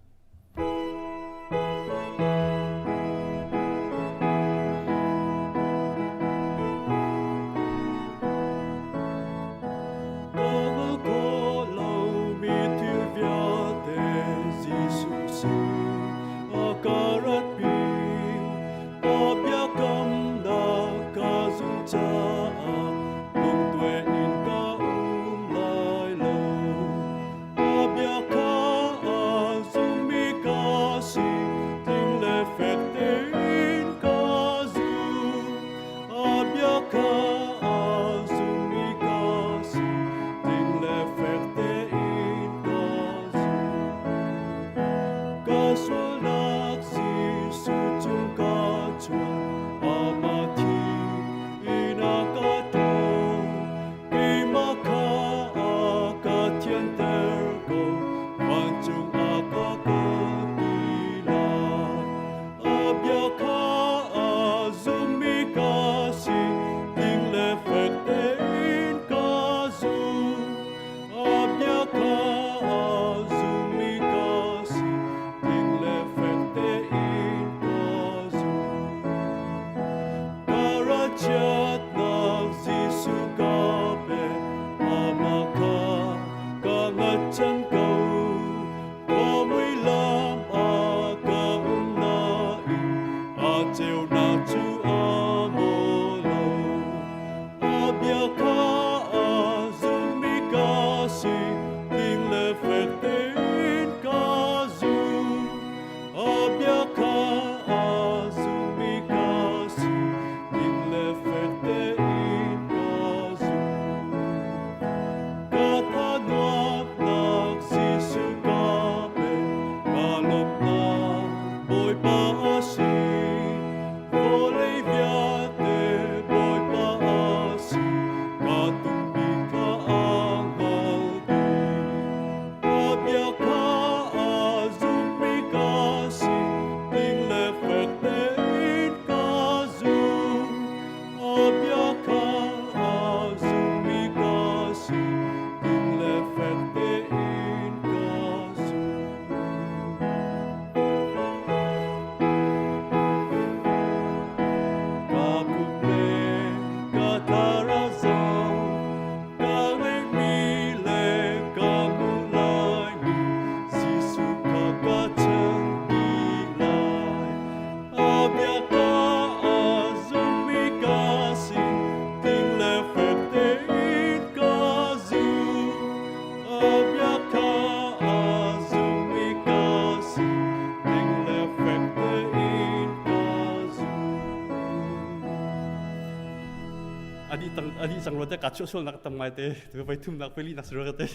E: Ani cang ruat te ka chuah sual nak tam ngai te tu vai thum nak peli nak sura ka te.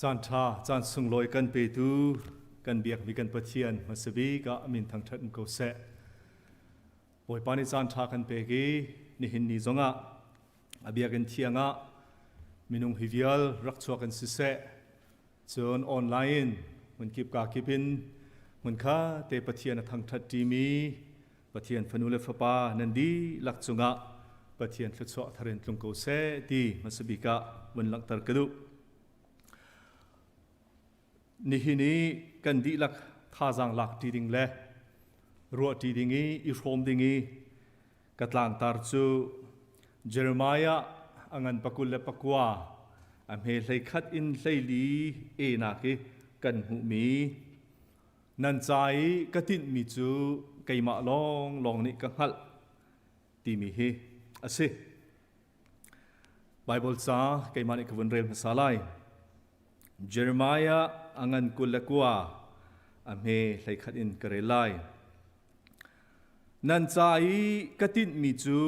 K: Caan ṭha, caan sunglawi kan petu, kan biakmi kan Pathian hmasa bik ah min thangṭhat um ko seh. Bawipa nih caan ṭha kan pek i nihin ni zongah a biakinn thiang ah minung hi vial rak chuak in siseh, cun online in hmunkip ka kip in hmunkha te Pathian a thangṭhat ṭimi Pathian fanu le fapa nan dihlak cungah Pathian thluachuah thar in tlung ko seh ti hmasa bik ah vun langhter ka duh. Nihin i kan dihlak thazaang lak ṭi ding le ruah ṭi ding i i hrawm ding i ka tlangtar cu Jeremiah a ngan pakul le pakua a hme hlei khat in hleili e nak i kan hmuhmi nan ca i ka tinhmi cu keimah lawnglawng nih ka hngalh timi hi a si. Baibal ca keimah nih ka vun rel hmasa lai. Jeremiah a ngan 29 a hme 11 in ka rel lai. Nan ca i ka tinhmi cu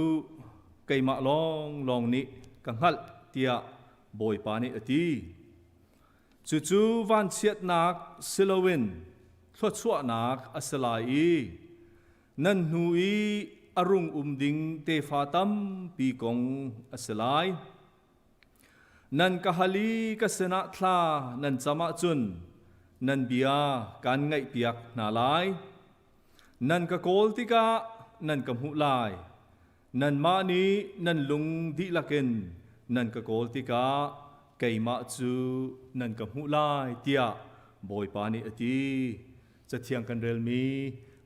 K: keimah lawnglawng nih ka hngalh tiah Bawipa nih a ti. Cucu vanchiatnak si loin thluachuahnak a si lai i nan hnu i a rung um ding tefa tampi kong a si lai. Nan ka hal i ka sinah thla nan cam ahcun nan bia kaan ngaihpiak hna lai. Nan ka kawl tikah nan ka hmuh lai. Nanmah nih nan lung dihlak in nan ka kawl tikah keimah cu nan ka hmuh lai tiah Bawipa nih a ti. Cathiang kan relmi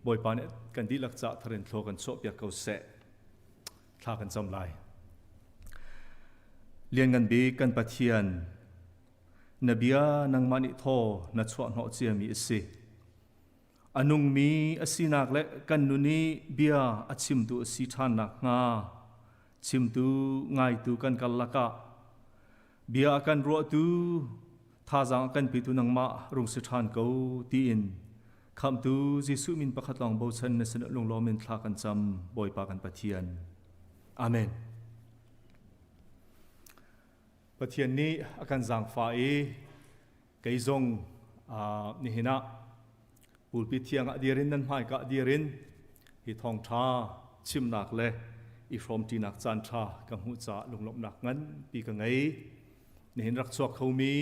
K: Bawipa nih kan dihlak cah tharin thlaw kan chuahpiak ko seh. Thla kan cam lai. Lianngan bik kan Pathian, na bia nangmah nih thaw na chuahhnawh ciami a si. A nungmi a sinak le kan nun i bia a chimtu a si ṭhan nakhnga chimtu ngaitu kan karlak ah bia a kan ruahtu thazaang a kan petu nangmah rung si ṭhan ko tiin Khamhtu Jesuh min pakhat lawng bochan na sin lunglawm in thla kan cam Bawipa kan Pathian. Amen. Pathian nih a kan zaangfah i kei zong nihin ah pulpit thiang ah dir in nan hmaika dir in hi thawngṭha chimnak le i hrawmṭinak caan ṭha ka hmuh caah lunglawmhnak nganpi ka ngei. Nihin rak chuak khomi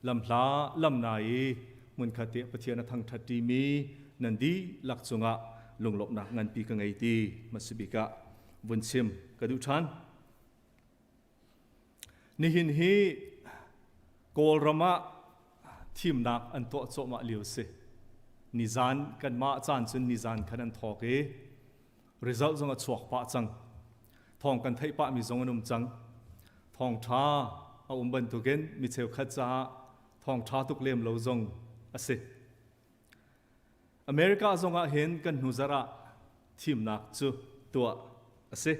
K: lamhla lamna i hmunkhat i Pathian a thangṭhat ṭimi nan dihlak cungah lunglawmhnak nganpi ka ngei ti hmasabik ah vun chim ka duh ṭhan. Nihin hi Kawlram ah thimnak an tuah cuahmah lio si. Nizan kanmah caan cun nizan khan an thawk i result zong a chuak pah cang. Thawng kan theih pahmi zong an um cang. Thawngṭha a um bantukin mi cheukhat caah thawngṭha tuk lem lo zong a si. America zong ah hin kan hnu zarh ah thimnak cu tuah a si.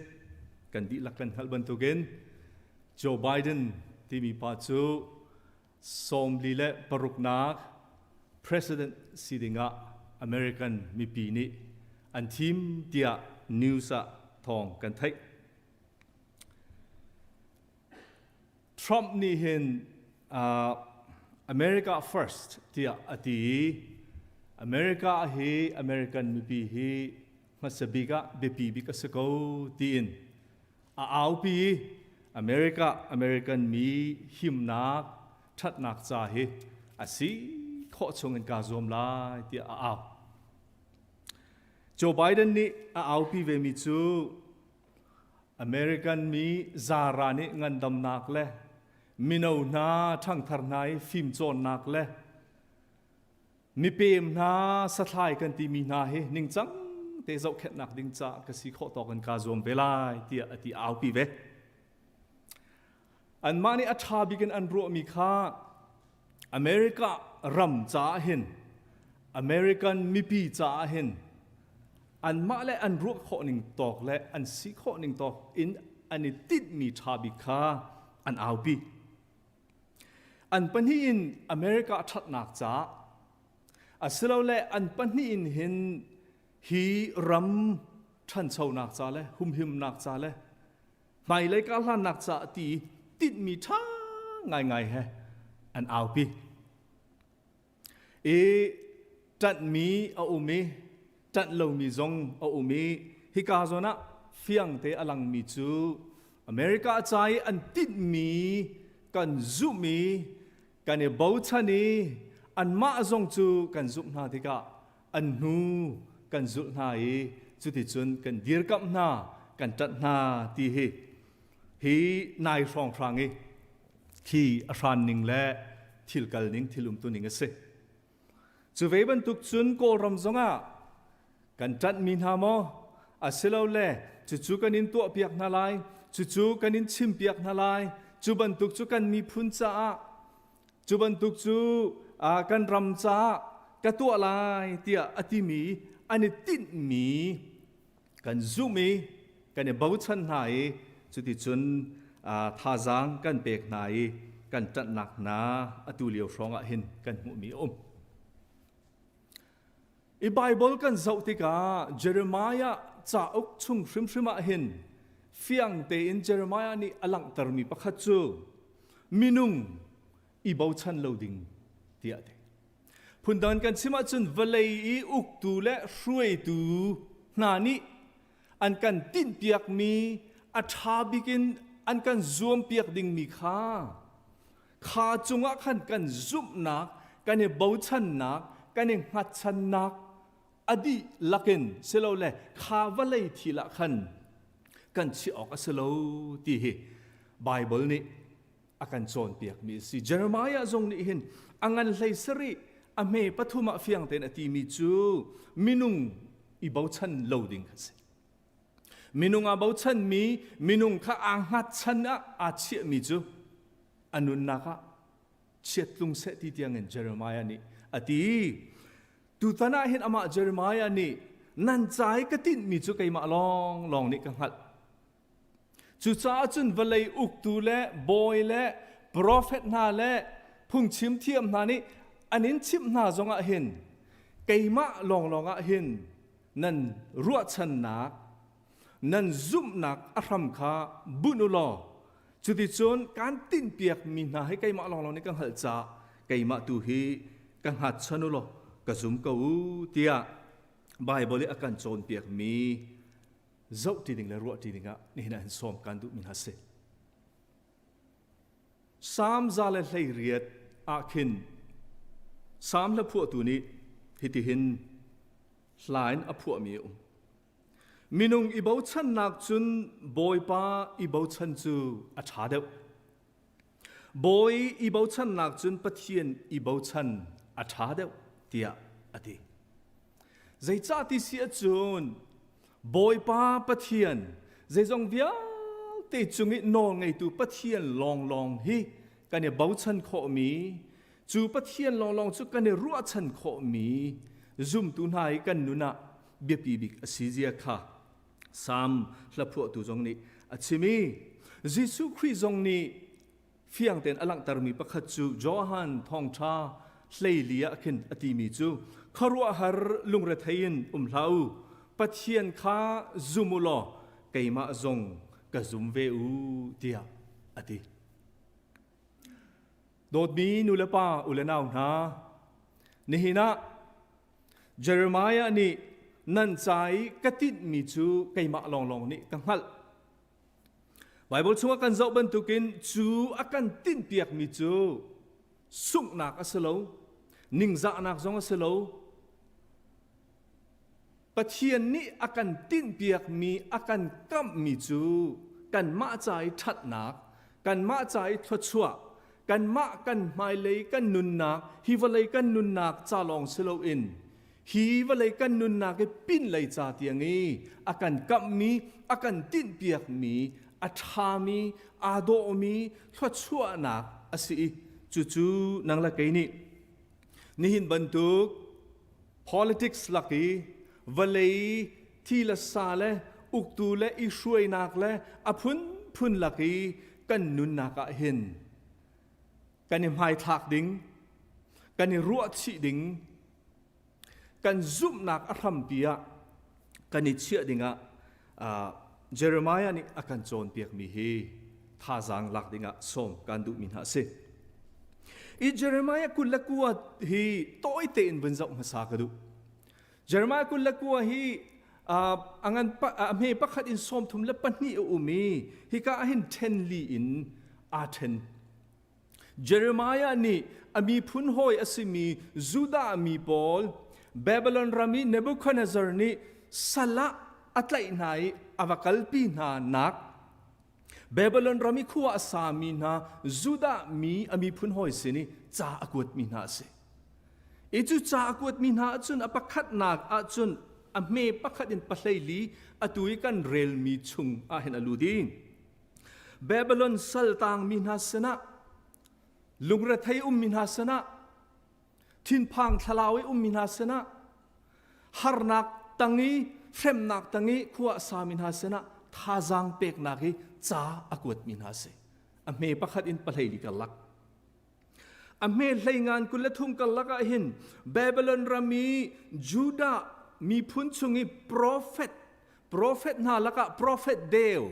K: Kan dihlak kan hngalh bantukin Joe Biden timi pa cu 46nak president si dingah American mipi nih an thim tiah news ah thawng kan theih. Trump nih hin America first tiah a ti i America hi American mipi hi hmasa bik ah biapi bik a si ko tiin a aupi i America American mi himnak ṭhatnak ca hi a si khawh chung in kaa zuam lai tiah a au. Joe Biden nih a aupi vemi cu American mi zara nih ngandamnak le mino hna ṭhangthar hna i fimcawnnak le mipem hna sathlai kan timi hna hi ningcang te zohkhenhnak ding ca ka si khawh tawk in kaa zuam ve lai tiah a ti aupi ve. Anmah nih a ṭha bik in an ruahmi kha America ram caah hin, American mipi caah hin anmah le an ruah khawh ning tawk le an si khawh ning tawk in an i tinhmi ṭha bik kha an aupi. An pahnih in America ṭhatnak caah asilole an pahnih in hin hi ram ṭhanchonak ca le humhimnak ca le hmailei karhlannak caah ti tinhmi ṭha ngaingai he an aupi. I ṭanhmi a um i ṭanh lomi zong a um i hika zawn ah fiangte a langmi cu America ca i an tinhmi kan zumh i kan i bochan i anmah zong cu kan zumh hna tikah an hnu kan zulh hna i cuticun kan dirkamh hna kan ṭanh hna ti hi hi nai hrawnghrang i khi a hran ning le thil kal ning thil umtu ning a si. Cu ve bantuk cun Kawlram zongah kan ṭanhmi hna maw asilole cucu kan in tuahpiak hna lai, cucu kan in chimpiak hna lai, cu bantuk cu kan miphun caah, cu bantuk cu kan ram caah ka tuah lai tiah a timi an i tinhmi kan zumh i kan i bochan hna i cuticun thazaang kan pek hna i kan ṭanhnak hna atu lio hrawng ah hin kan hmuhmi a um. I Baibal kan zoh tikah Jeremiah cauk chung hrimhrim ah hin fiang tein Jeremiah nih a langhtermi pakhat cu minung i bochan lo ding tiah a ti. Phundang kan chim ahcun vawlei i uktu le hruaitu hna nih an kan tinhpiakmi a ṭha bik in an kan zuampiak dingmi kha kha cungah khan kan zumhnak, kan i bochannak, kan i hngatchannak a dihlak in silole kha vawlei thil ah khan kan chiah awk a si lo ti hi Baibal nih a kan cawnpiakmi a si. Jeremiah zong nih hin a ngan hlei sarih a hme pathum ah fiang tein a timi cu minung i bochan lo ding kha si. Minung aa bochanmi, minung kha aa hngatchan ah aa chiahmi cu a nunnak ah chiat tlung seh ti tiangin Jeremiah nih a ti. Tutan ah hin amah Jeremiah nih nan ca i ka tinhmi cu keimah lawnglawng nih ka hngalh. Cucaah cun vawlei uktu le bawi le profet hna le phungchim thiam hna nih an in chimh hna zongah hin keimah lawnglawng ah hin nan ruahchannak nan zumhnak a hram kha bunh u law cuticun kaan tinhpiakmi hna hi keimah lawnglawng nih ka hngalh caah keimah tu hi ka hngatchan u law ka zum ko u tiah Baibal i a kan cawnpiakmi zoh ti ding le ruah ti ding ah nihin ah hin sawm kan duhmi hna si. Salm 118 ah khin Salm hla phuahtu nih hitihin hla in a phuahmi a um. Minung i bochannak cun Bawipa i bochan cu a ṭha deuh. Bawi i bochannak cun Pathian i bochan a ṭha deuh tiah a ti. Zeicah ti si ahcun Bawipa Pathian zeizong vialte cung i nawlngeitu Pathian lawnglawng hi kan i bochan khawhmi cu Pathian lawnglawng cu kan i ruahchan khawhmi zumtu hna i kan nun ah biapi bik a si zia kha Salm hlaphuahtu zong nih a chim i Jesuh Khrih zong nih fiang tein a langhtermi pakhat cu Johan thawngṭha hleili ah khin a timi cu khuaruahhar lungrethei in um hlah u Pathian kha zum u law keimah zong ka zum ve u tiah a ti. Dawtmi nu le pa u le nau hna nihin ah Jeremiah nih nan ca i ka tinhmi cu keimah lawnglawng nih ka hngalh. Baibal chungah kan zoh bantukin cu a kan tinhpiakmi cu sunghnak a si lo, ningzahnak zong a si lo. Pathian nih a kan tinhpiakmi, a kan kamhmi cu kanmah ca i ṭhatnak, kanmah ca i thluachuah, kanmah kan hmailei kan nunnak, hi vawlei kan nunnak ca lawng si loin hi vawlei kan nunnak i pinlei ca tiang i a kan kamhmi, a kan tinhpiakmi a ṭhami, aa dawhmi thluachuahnak a si i cucu nang le kei nih nihin bantuk politics lak i vawlei thi le sa le uktu le i hruainak le a phunphun lak i kan nunnak ah hin kan i hmaithlak ding, kan i ruahchih ding, kan zumhnak a hrampi ah kan i chiah dingah Jeremiah nih a kan cawnpiakmi hi thazaang lak dingah sawm kan duhmi hna a si. I Jeremiah 29 hi tawi tein vun zoh hmasa ka duh. Jeremiah 29 hi a ngan a hme pakhat in 32 a um i hika ah hin ṭhen li in aa ṭhen. Jeremiah nih a miphun hawi a simi Judah mi pawl Babylon ram i Nebuchadnezzar nih sal ah a tlaih hna i a va kalpi hna nak Babylon ram i khua a sami hna Judah mi a miphun hawi sin i ca a kuatmi hna a si. I cu ca a kuatmi hna ahcun a pakhatnak ahcun a hme pakhat in pahleili atu i kan relmi chung ah hin a lut i Babylon saltang mi hna sinah lungrethei ummi hna sinah thinphang thlalau i ummi hna sinah harnak tang i hremnak tang i khua a sami hna sinah thazaang peknak i ca a kuatmi hna si. A hme pakhat in pahleili karlak. A hme hleingan 23 karlak ah hin Babylon ram i Judah miphun chung i profet profet hna lakah profet deu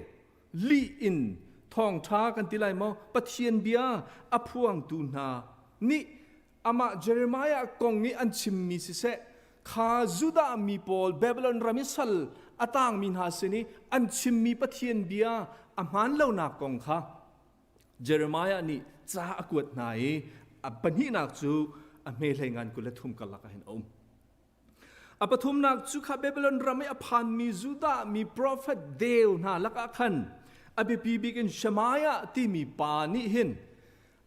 K: lih in thawngṭha kan ti lai maw Pathian bia a phuangtu hna nih amah Jeremiah kong i an chimmi siseh kha Judah mi pawl Babylon ram i sal a tangmi hna sin i an chimmi Pathian bia a hmaan lonak kong kha Jeremiah nih ca a kuat hna i a pahnihnak cu a hme hlei ngan 23 karlak ah hin a um. A pathumnak cu kha Babylon ram i a phanmi Judah mi profet deu hna lakah khan a biapi bik in Shemaiah timi pa nih hin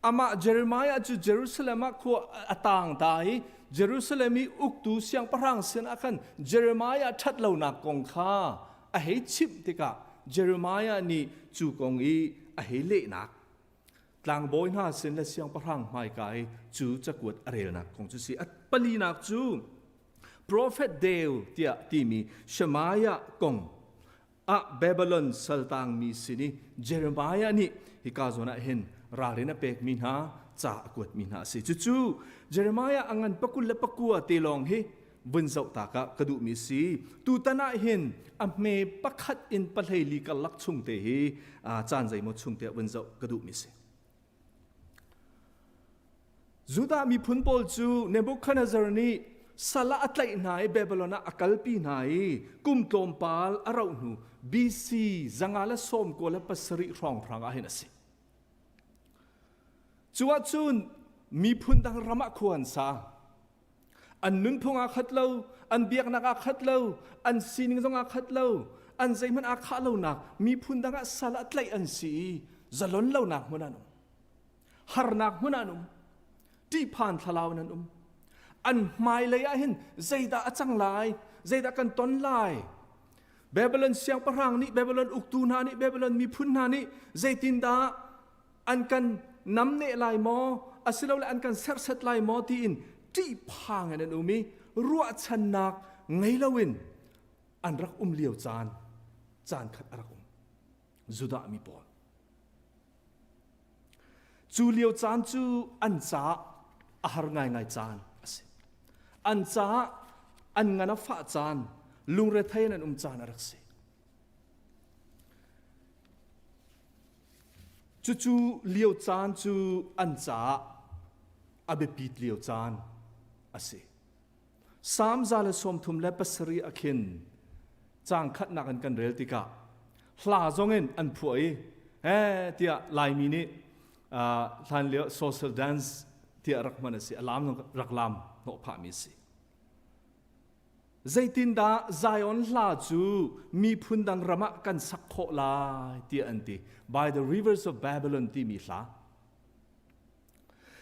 K: amah Jeremiah cu Jerusalem ah khua a tang ta i Jerusalem i uktu siangpahrang sinah khan Jeremiah ṭhat lonak kong kha a hei chimh tikah Jeremiah nih cu kong i a hei lehnak tlangbawi hna sin le siangpahrang hmaika i cu cakuat a relnak kong cu si. A palinak cu profet deu tiah timi Shemaiah kong ah Babylon saltangmi sin i Jeremiah nih hika zawn ah hin ralrin a pekmi hna ca a kuatmi hna a si. Cucu Jeremiah a ngan 29 te lawng hi vun zoh ta ka ka duhmi si. Tutan ah hin a hme pakhat in pahleili karlak chung te hi caan zeimaw chung te vun zoh ka duhmi si. Judah miphun pawl cu Nebuchadnezzar nih sal ah a tlaih hna i Babylon ah a kalpi hna i kum tlawmpal a rauh hnu BC 597 hrawnghrang ah hin a si. Cu ahcun miphun dang ram ah khua an sa. An nunphung aa khat lo, an biaknak aa khat lo, an sining zong aa khat lo, an zeihmanh aa khah lonak miphun dang ah sal ah tlaih an si i zalon lonak hmun an um. Harnak hmun an um. Ṭihphan thlalau in an um. An hmailei ah hin zeidah a cang lai, zeidah kan ton lai? Babylon siangpahrang nih, Babylon uktu hna nih, Babylon miphun hna nih zeitindah an kan namneh lai maw asilole an kan serhsat lai maw tiin ṭihphang in an um i ruahchannak ngei loin an rak um lio caan caan khat a rak um. Judah mi pawl. Cu lio caan cu an caah a har ngaingai caan a si. An caah an ngan a fah caan, lungrethei in an um caan a rak si. Cucu lio caan cu an caah a biapit lio caan a si. Salm 137 ah khin caang khatnak in kan rel tikah hla zongin an phuah i eh tiah Laimi nih hlan lio social dance tiah rak hman a si a lam rak lam hnawh phahmi a si. Zeitindah Zion hla cu miphun dang ram ah kan sak khawh lai tiah an ti. By the rivers of Babylon timi hla.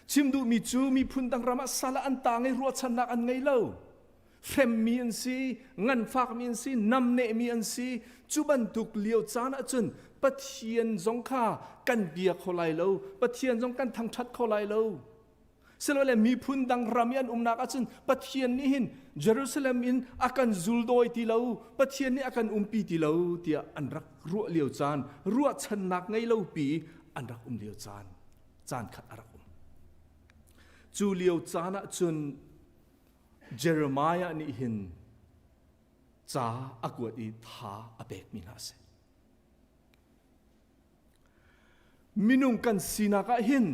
K: Chim duhmi cu miphun dang ram ah sal ah an tang i ruahchannak an ngei lo. Hremmi an si, nganfakmi an si, namnehmi an si. Cu bantuk lio caan ahcun Pathian zong kha kan bia kho lai lo, Pathian zong kan thangṭhat kho lai lo. Silole miphun dang ram i an umnak ahcun Pathian nih hin Jerusalem in a kan zuldawi ti lo, Pathian nih a kan umpi ti lo tiah an rak ruah lio caan, ruahchannak ngei lo pi an rak um lio caan, caan khat a rak um. Cu lio caan ah cun Jeremiah nih hin ca a kuat i tha a pekmi hna a si. Minung kan sinak ah hin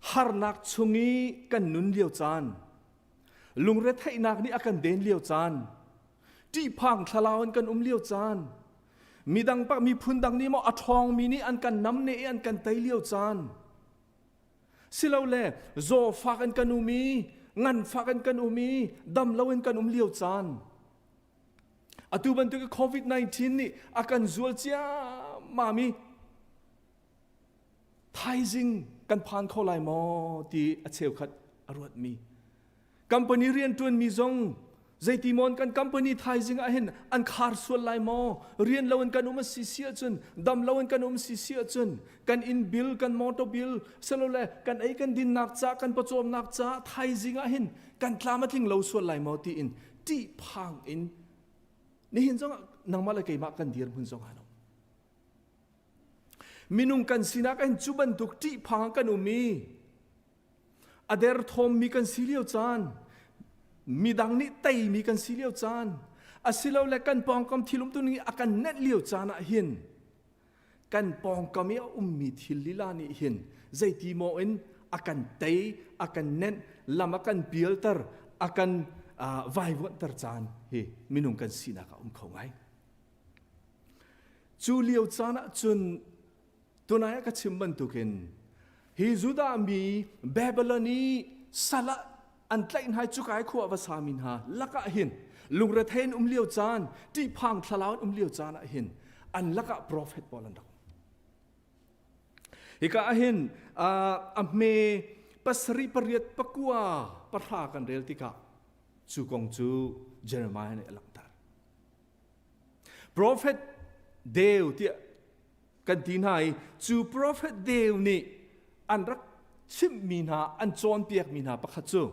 K: harnak chung i kan nun lio caan, lungretheihnak nih a kan den lio caan, ṭihphang thlalau in kan um lio caan, midang pak miphun dang nih maw a ṭhawngmi nih an kan namne i an kan tei lio caan, silole zawfak in kan um i nganfak in kan um i dam lo in kan um lio caan, Atu bantuk COVID-19 nih a kan zual ciammam i thaizing kan phan kho lai maw ti a cheukhat a ruatmi. Company rianṭuanmi zong zeiti maw kan company thaizing ah hin an khar sual lai maw rian lo in kan um a si si ahcun dam lo in kan um si si ahcun kan inn bill kan motor bill silole kan ei kan dinnak ca kan pawcawmnak ca thaizing ah hin kan tlam a tling lo sual lai maw tiin ṭihphang in nihin zongah nangmah le keimah kan dirhmun zong ah minung kan sinak hin cu bantuk ṭihphang kan um i a derthawmmi kan si lio caan midang nih teimi kan si lio caan asilole kan pawngkam thil umtu ning a kan nenh lio caan ah hin kan pawngkam i a ummi thil lila nih hin zeiti maw in a kan tei a kan nenh lam a kan pialter a kan vaivuanhter caan hi minung kan sinak a um kho ngai cu lio caan ah cun tunai ah ka chim bantukin hi Judah mi Babylon i sal ah an tlaih hna i cuka i khua va sami hna lakah hin lungrethei in um lio caan ṭihphang thlalau in um lio caan ah hin an lakah profet pawl an rak um hika ah hin a hme pasarih pariat pakua pahra kan rel tikah cu kong cu Jeremiah nih a langhter profet deu tiah kan ti hna i cu profet deu nih an rak chimhmi hna an cawnpiakmi hna pakhat cu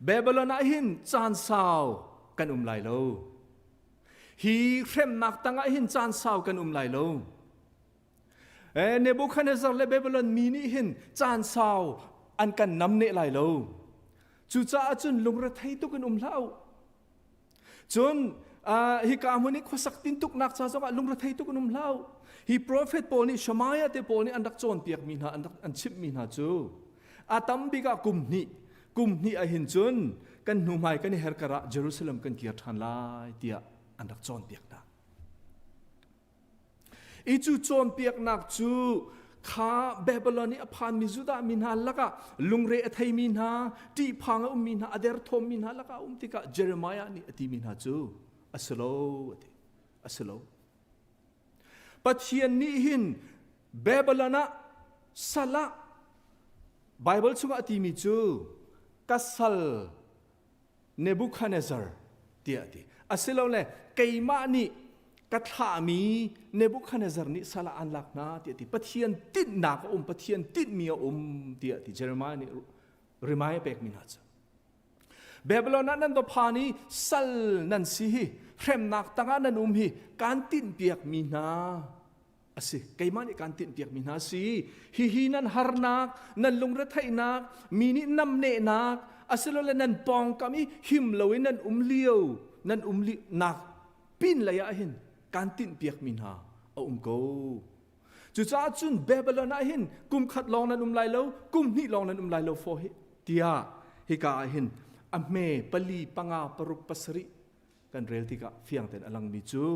K: Babylon ah hin caan sau kan um lai lo hi hremnak tangah hin caan sau kan um lai lo Nebuchadnezzar le Babylon mi nih hin caan sau an kan namneh lai lo cucaah cun lungrethei tuk in um hlah u Cun hika hmun i khuasak tintuknak ca zongah lungrethei tuk in um hlah u. Hi profet pawl nih Shemaiah te pawl nih an rak cawnpiakmi hna an rak an chimhmi hna cu a tam bik ah kum hnih kum hnih ah hin cun kan hnu hmai kan i her kar ah Jerusalem kan kir ṭhan lai tiah an rak cawnpiak hna. I cu cawnpiaknak cu kha Babylon i a phanmi Judah mi hna lakah lungre a theimi hna, ṭihphang a ummi hna, a derthawmmi hna lakah a um tikah Jeremiah nih a timi hna cu a si lo a ti. A si lo. Pathian nih hin Babylon ah sal ah Bible chungah a timi cu ka sal Nebuchadnezzar tiah a ti. Asilole keimah nih ka thlahmi Nebuchadnezzar nih sal ah an lak hna tiah a ti. Pathian tinhnak a um, Pathian tinhmi a um tiah a ti. Jeremiah nih rimai a pekmi hna cu. Babylon ah nan va phan i sal nan si hi hremnak tangah nan um hi kaan tinhpiakmi hna a si keimah nih kaan tinhpiakmi hna a si hihi nan harnak nan lungretheihnak mi nih namnehnak asilole nan pawngkam i him loin nan um lio nan um li nak pin lei ah hin kaan tinhpiakmi hna a um ko cucaah cun Babylon ah hin kum khat lawng nan um lai lo kum hnih lawng nan um lai lo fo hi tiah hika ah hin a hme pali panga paruk pasarih kan rel tikah fiang tein a langmi cu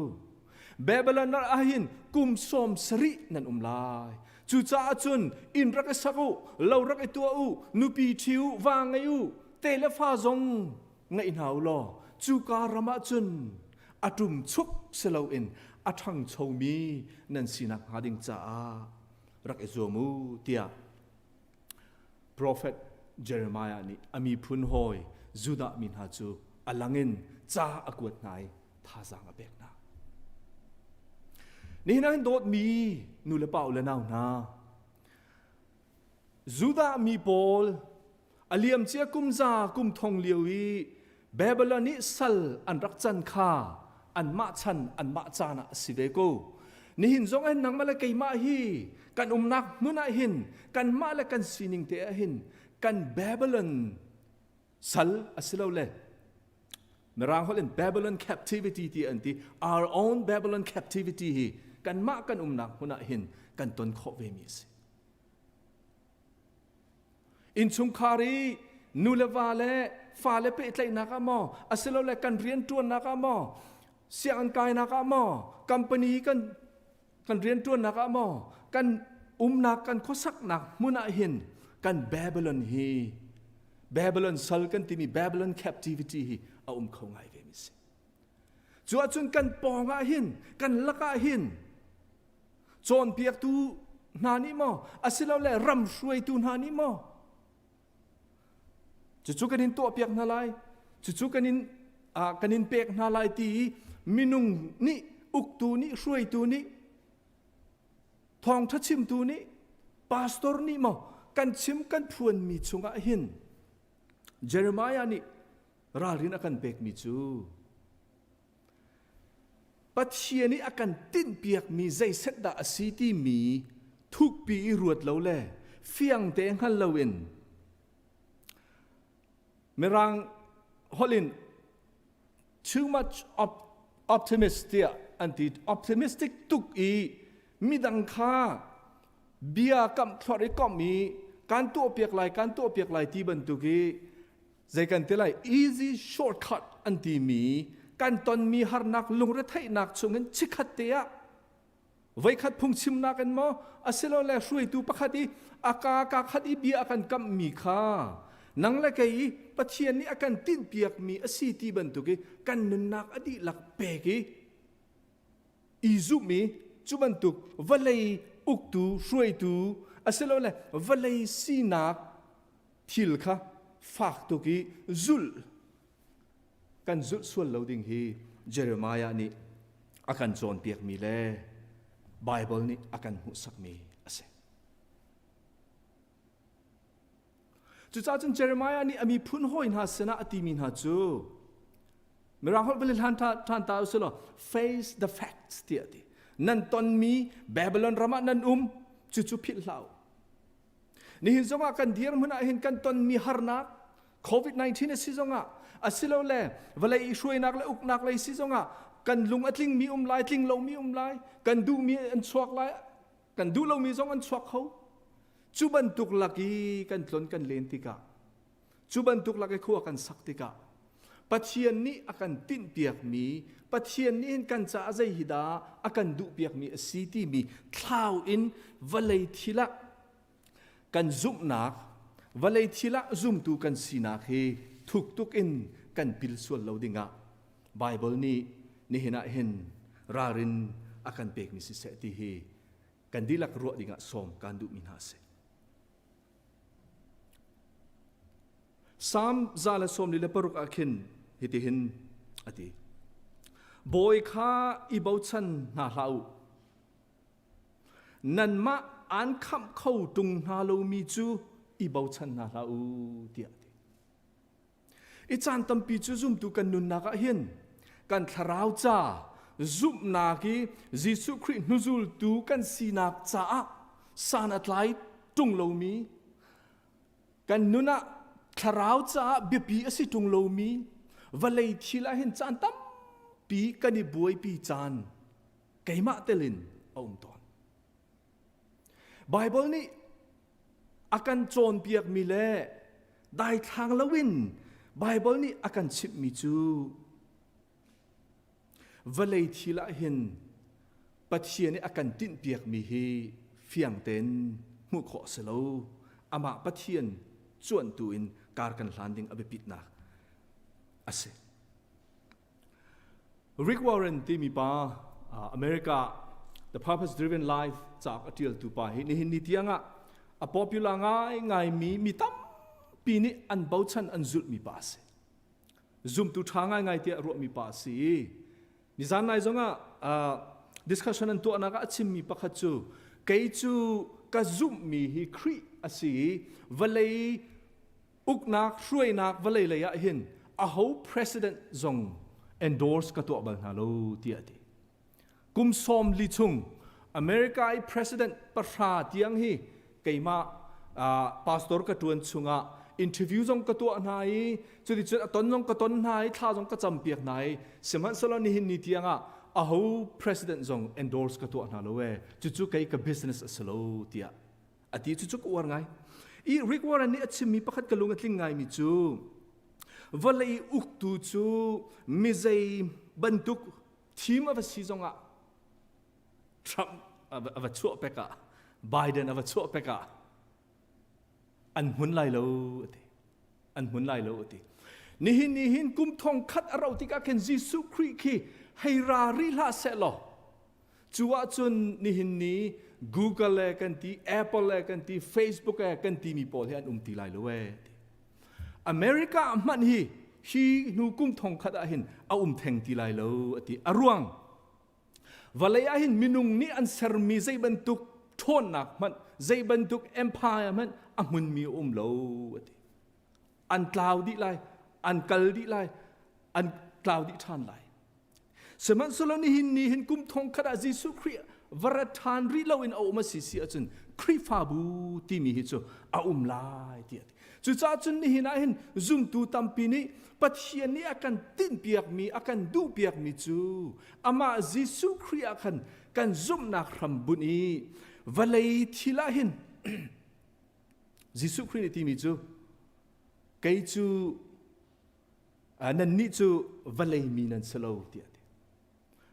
K: Babylon ah hin kum sawm sarih nan um lai cucaah cun inn rak i sak u lo rak i tuah u nupi ṭhi u va ngei u te le fa zong ngeih hna u law cuka ram ah cun a ṭum chuk si loin a ṭhangchomi nan sinak hnga ding caah rak i zuam u tiah Profet Jeremiah nih a miphun hawi Judah mi hna cu a langin ca a kuat hna i thazaang a pek hna. Nihin ah hin dawtmi nu le pa u le nau hna, Judah mi pawl a liamcia kum za kum thong lio i Babylon i sal an rak can kha anmah chan anmah caan ah a si ve ko. Nihin zong ah nangmah le keimah hi kan umnak hmun ah hin kanmah le kan sining te ah hin kan Babylon sal asilole Mirang holh in Babylon captivity ti an ti. Our own Babylon captivity hi kanmah kan umnak hmun ah hin kan ton khawh ve mi a si. Innchungkhar i nu le va le fa le pehtlaihnak ah maw asilole kan rianṭuannak ah maw sianginn kainak ah maw company kan kan rianṭuannak ah maw kan umnak kan khuasaknak hmun ah hin kan Babylon hi Babylon sal kan timi Babylon captivity hi a um kho ngai ve mi si. Cu ahcun kan pawng ah hin kan lakah hin cawnpiaktu hna nih maw asilole ram hruaitu hna nih maw cucu kan in tuahpiak hna lai cucu kan in kan in pek hna lai ti i minung nih uktu nih hruaitu nih thawngṭha chimtu nih pastor nih maw kan chim kan phuanmi chungah hin Jeremiah nih ralrin a kan pekmi cu Pathian nih a kan tinhpiakmi zeiset dah a si timi thukpi i ruat lo le fiang te hngal loin Mirang holh in too much op optimist tiah an ti. Optimistic tuk i midang kha bia kamh thlorh i komh i kan tuahpiak lai kan tuahpiak lai ti bantuk i zei kan ti lai easy shortcut an timi kan tonmi harnak lungretheihnak chungin chikhat te ah voikhat phungchimnak in maw asilole hruaitu pakhat i a ka ka khat i bia a kan kamhmi kha nang le kei i Pathian nih a kan tinhpiakmi a si ti bantuk i kan nunnak a dihlak pek i i zumh i cu bantuk vawlei uktu hruaitu asilole vawlei sinak thil kha fak tuk i zulh kan zulh sual lo ding hi Jeremiah nih a kan cawnpiakmi le Baibal nih a kan hmuhsakmi a si. Cucaah cun Jeremiah nih a miphun hawi hna sinah a timi hna cu Mirang holh vali hlan ṭhan ta usih law face the facts tiah a ti. Nan tonmi Babylon ram ah nan um cucu philh hlah u. Nihin zongah kan dirhmun ah hin kan tonmi harnak COVID-19 a si zongah asilole vawlei i hruainak le uknak lei si zongah kan lung a tlingmi um lai tling lomi um lai kan duhmi an chuak lai kan duh lomi zong an chuak kho cu bantuk lak i kan tlon kan len tikah cu bantuk lak i khua kan sak tikah Pathian nih a kan tinhpiakmi Pathian nih hin kan caah zei hi dah a kan duhpiakmi a si timi thlau in vawlei thil ah kan zumhnak vawlei thil ah zumtu kan sinak hi thuk tuk in kan pil sual lo dingah Baibal nih nihin ah hin ralrin a kan pekmi siseh ti hi kan dihlak ruah dingah sawm kan duhmi hna a si. Salm 146 ah khin hitihin a ti. Bawi kha i bochan hna hlah u. Nanmah aan khamh kho ṭung hna lomi cu i bochan hna hlah u tiah a ti. I caan tampi cu zumtu kan nunnak ah hin kan thlarau ca zumhnak i Jesuh Khrih hnuzultu kan sinak caah san a tlai ṭung lomi kan nun ah thlarau caah biapi a si ṭung lomi vawlei thil ah hin caan tampi kan i buaipi caan keimah telin a um tawn. Baibal nih a kan cawnpiakmi le daithlang loin Baibal nih a kan chimhmi cu vawlei thil ah hin Pathian nih a kan tinhpiakmi hi fiang tein hmuh khawh a si lo. Amah Pathian cuanhtu in kar kan hlan ding a biapitnak a si. Rick Warren timi pa America The Purpose Driven Life cauk a ṭialtu pa hi nihin ni tiangah a popular ngaingaimi mi tampi nih an bochan an zulhmi pa a si. Zumtu ṭha ngaingai tiah ruahmi pa a si i nizan nai zongah. Discussion an tuahnak ah a chimmi pakhat cu kei cu ka zumhmi hi Khrih a si i vawlei uknak hruainak vawlei lei ah hin aho president zong endorse ka tuah bal hna lo tiah a ti. Kum 40 chung America i president pahra tiang hi keimah pastor ka ṭuan chungah interview zong ka tuah hna i cuticun a ton zong ka ton hna i thla zong ka campiak hna i sihmanhsehlaw nihin ni tiangah aho president zong endorse ka tuah hna lo ee. Cucu kei ka business a si lo tiah a ti. Cucu ka uar ngai i Rick Warren nih a chimmi pakhat ka lung a tling ngaimi cu vawlei uktu cu mizei bantuk thim a va si zongah Trump a va chuah pek ah, Biden a va chuah pek ah an hmun lai lo ati, an hmun lai lo ati. Nihin ni hin kum thong khat a rauh tikah khin Jesuh Khrih khi hei ra rih hlah seh law cu ahcun nihin ni Google le kan ti, Apple le kan ti, Facebook le kan ti mi pawl hi an um ti lai lo ee. America hmanh hi hi hnu kum thong khat ah hin a um theng ti lai lo ati. A ruang vawlei ah hin minung nih an sermi zei bantuk ṭhawnnak hmanh, zei bantuk empire hmanh a hmunmi a um lo ati. An tlau dih lai, an kal dih lai, an tlau dih ṭhan lai. Sihmanhsehlaw nihin ni hin kum thong khat ah Jesuh Khrih va ra ṭhan rih loin a um a si si ahcun Khrihfabu timi hi cu a um lai ti a ti. Cucaah cun nihin ah hin zumtu tampi nih Pathian nih a kan tinhpiakmi, a kan duhpiakmi cu amah Jesuh Khrih ah khan kan zumhnak hram bunh i vawlei thil ah hin Jesuh Khrih nih timi cu kei cu nannih cu vawlei mi nan si lo tiah a ti.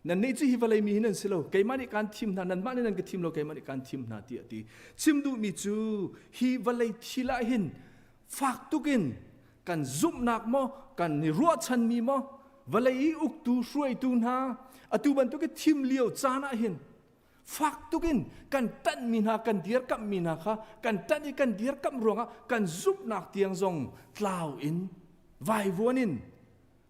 K: Nannih cu hi vawlei mi hi nan si lo, keimah nih kaan thim hna, nanmah nih nan ka thim lo, keimah nih kaan thim hna tiah a ti. Chim duhmi cu hi vawlei thil ah hin fak tukin kan zumhnak maw, kan i ruahchanmi maw, vawlei i uktu hruaitu hna atu bantuk i thim lio caan ah hin fak tukin kan ṭanhmi hna, kan dirkamhmi hna kha kan ṭanh i kan dirkamh ruangah kan zumhnak tiang zong tlau in vaivuan in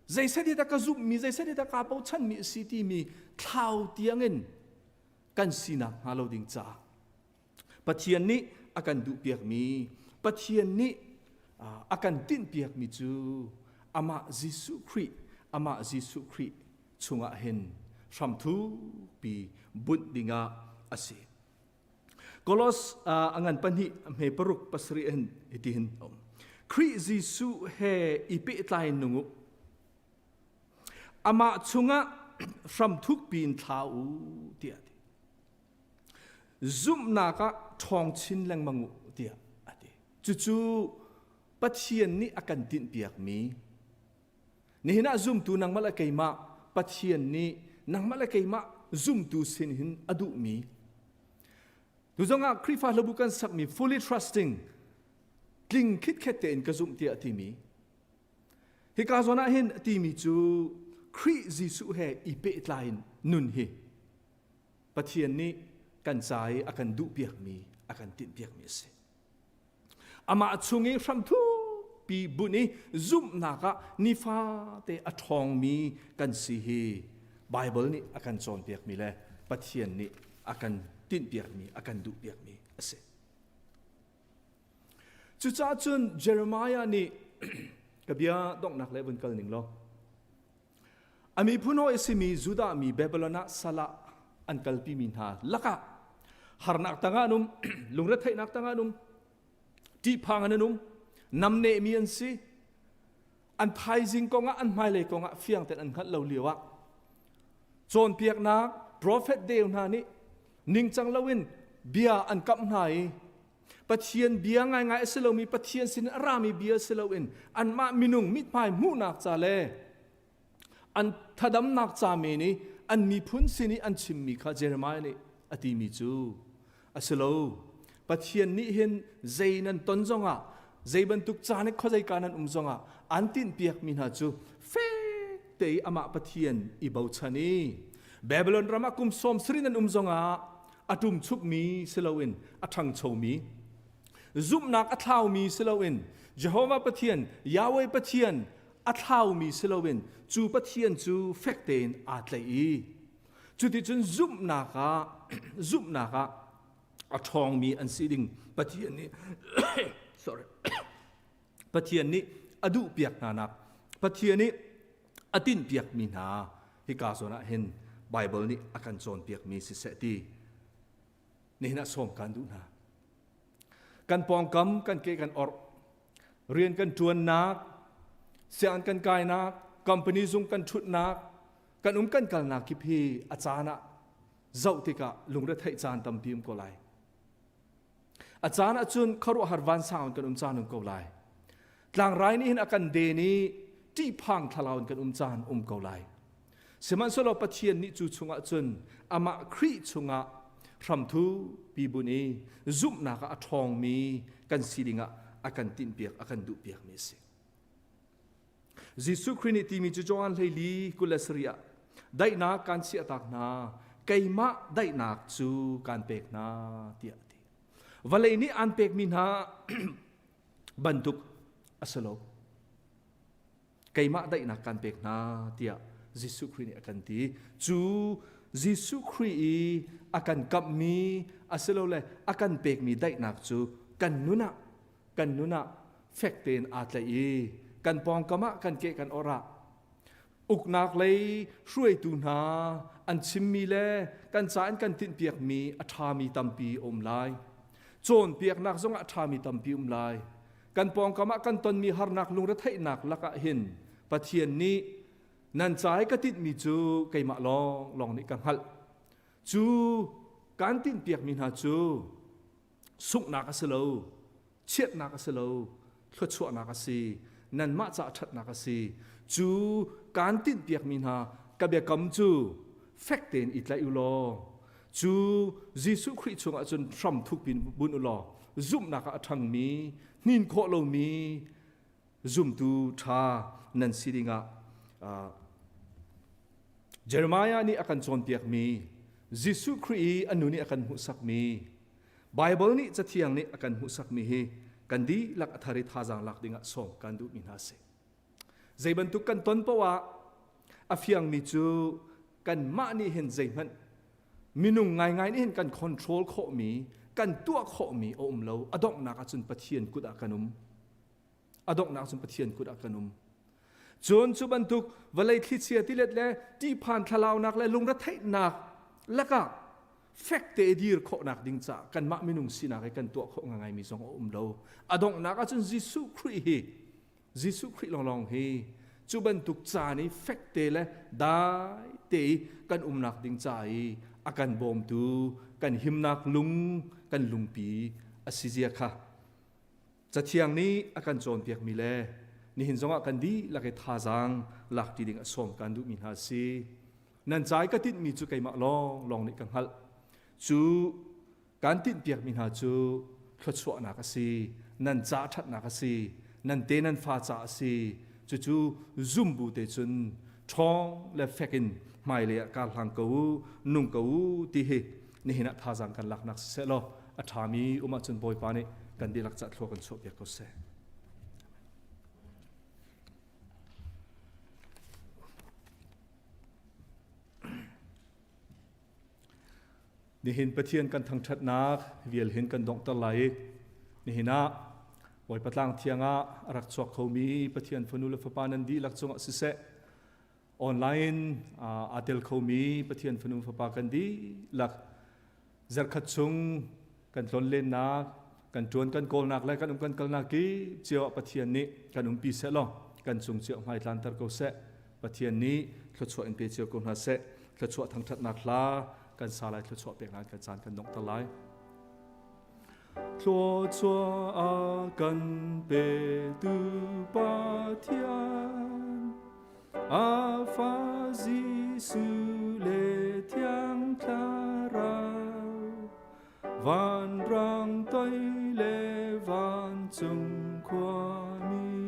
K: zeiset hi dah ka zumhmi, zeiset hi dah kaa bochanmi a si timi thlau tiangin kan sinak hnga lo ding caah Pathian nih a kan duhpiakmi, Pathian nih a kan tinhpiakmi cu amah Jesuh Khrih, amah Jesuh Khrih chungah hin hramthukpi bunh dingah a si. Kolos a ngan pahnih hme paruk pasarih hin hitihin um. Khrih Jesuh he i pehtlai nung u. Amah chungah hramthukpi in thla u tiah ti. Zumhnak ah ṭhawng chin lengmang u tiah a ti. Cucu Pathian nih a kan tinhpiakmi. Nihin ah zumtu nangmah le keimah Pathian nih nangmah le keimah zumtu sin hin a duhmi. Tu zongah Khrihfa hlabu kan sakmi fully trusting tling khitkhet tein ka zumh tiah a timi. Hika zawn ah hin a timi cu Khrih Jesuh he i pehtlai in nun hi Pathian nih kan ca i a kan duhpiakmi, a kan tinhpiakmi a si. Amah chung i hramthukpi bunh i zumhnak ah nifate a ṭhawngmi kan si hi Baibal nih a kan cawnpiakmi le Pathian nih a kan tinhpiakmi, a kan duhpiakmi a si. Cucaah cun Jeremiah nih ka bia donghnak le vun kal ning law a miphun hawi a simi Judah mi Babylon ah sal ah an kalpimi hna lakah harnak tangah an um, lungretheihnak tangah an um, ṭihphang an um, namnehmi an si, an thaizing kongah an hmailei kongah fiang tein an hngalh lo lio ah cawnpiaknak prophet deu hna nih ningcang loin bia an kamh hna i Pathian bia ngaingai a si lomi Pathian sin a rami bia si loin anmah minung mithmai hmuhnak ca le an thadamnak ca men i an miphun sin i an chimmi kha Jeremiah nih a timi cu a si lo. Pathian nih hin zei nan ton zongah zei bantuk caan i khuazeika nan um zongah an tinhpiakmi hna cu fek te i amah Pathian i bochan i Babylon ram ah kum sawm sarih nan um zongah a ṭumchukmi si loin a ṭhangchomi, zumhnak a thlaumi si loin Jehovah Pathian, Yahweh Pathian a thlaumi si loin cu Pathian cu fek tein aa tlaih i. Cuticun zumhnak ah zumhnak ah a ṭhawngmi an si ding Pathian nih sorry Pathian nih a duhpiak hna nak Pathian nih a tinhpiakmi hna hika zawn ah hin Bible nih a kan cawnpiakmi siseh ti nihin ah sawm kan duh hna. Kan pawngkam kan ke kan orh rian kan ṭuannak sianginn kan kainak company zung kan ṭhutnak kan um kan kalnak kip hi a caan ah zoh tikah lungretheih caan tampi um ko lai. A caan ahcun khuaruahhar vansang in kan um caan um ko lai. Tlangrai nih hin a kan den i ṭihphang thlalau in kan um caan um ko lai. Sihmanhsehlaw Pathian nih cu chungah cun amah Khrih chungah hramthu pibun i zumhnak ah a ṭhawngmi kan si dingah a kan tinhpiak a kan duhpiakmi a si. Jesuh Khrih nih timi cu Johan 14 27 ah daihnak kan chiahtak hna keimah daihnak cu kan pek hna tiah a ti. Vawlei nih an pekmi hna bantuk a si lo. Keimah daihnak kan pek hna tiah Jesuh Khrih nih a kan ti. Cu Jesuh Khrih i a kan kamhmi asilole a kan pekmi daihnak cu kan nun ah kan nun ah fek tein aa tlaih i kan pawngkam ah kan ke kan orh ah uknak lei hruaitu hna an chimmi le kan ca in kan tinhpiakmi a ṭhami tampi a um lai. Cawnpiaknak zongah a ṭhami tampi um lai. Kan pawngkam ah kan tonmi harnak lungretheihnak lakah hin Pathian nih nan ca i ka tinhmi cu keimah lawnglawng nih ka hngalh. Cu kan tinhpiakmi hna cu sunghnak a si lo chiatnak a si lo thluachuahnak a si nanmah ca ṭhatnak a si cu kaan tinhpiakmi hna ka biakam cu fek tein i tlaih u law cu Jesuh Khrih chungah cun hram thukpin bun u law zumhnak ah a ṭhangmi hnin khawh lomi zumtu ṭha nan si dingah Jeremiah nih a kan cawnpiakmi Jesuh Khrih i a nu nih a kan hmuhsakmi Baibal nih Cathiang nih a kan hmuhsakmi hi kan dihlak a thar i thazaang lak dingah sawm kan duhmi hna a si. Zei bantuk kan ton paoh ah a fiangmi cu kanmah nih hin zeihmanh minung ngaingai nih hin kan control khawhmi kan tuah khawhmi a um lo. A donghnak ahcun Pathian kut ah kan um. A donghnak cun Pathian kut ah kan um. Cun cu bantuk vawlei thlichia tilet le ṭihphan thlalaunak le lungretheihnak lakah fek te dir khawhnak ding caah kanmah minung sinak i kan tuah khawh ngaingaimi zong a um lo. A donghnak ahcun Jesuh Khrih hi Jesuh Khrih lawnglawng hi cu bantuk caan i fek te le dai te i kan umnak ding ca i a kan bawmtu kan himnak lung kan lungpi a si zia kha Cathiang nih a kan cawnpiakmi le nihin zongah kan dihlak i thazaang lakṭi ding a sawm kan duhmi hna a si. Nan ca i ka tinhmi cu keimah lawnglawng nih ka hngalh. Cu kan tinhpiakmi hna cu thluachuahnak a si, nan ca ṭhatnak a si, nan te nan fa ca a si. Cucu zumbu te cun ṭhawng le fek in hmailei ah kar hlang ko u, nung ko u ti hi nihin ah thazaang kan laknak siseh law a ṭhami um ahcun Bawipa nih kan dihlak cah thlua kan chuahpiak ko seh. Nihin Pathian kan thangṭhatnak vial hin kan donghter lai i nihin ah Bawipa tlang thiang ah a rak chuak khomi Pathian fanu le fapa nan dihlak cungah siseh online aa tel khomi Pathian fanu fapa kan dihlak zarkhat chung kan tlonlennak kan ṭuan kan kawlnak le kan um kan kalnak kip cio ah Pathian nih kan umpi seh law kan cung cio hmai tlanter ko seh Pathian nih thluachuah in pe cio ko hna seh thluachuah thangṭhatnak hla kan sa lai thluachuah pek lai kan caan kan donghter lai Thluachuah a kan petu Pathian a fa Jesuh le Thiang Thlarau vanrang toi le vancung khuami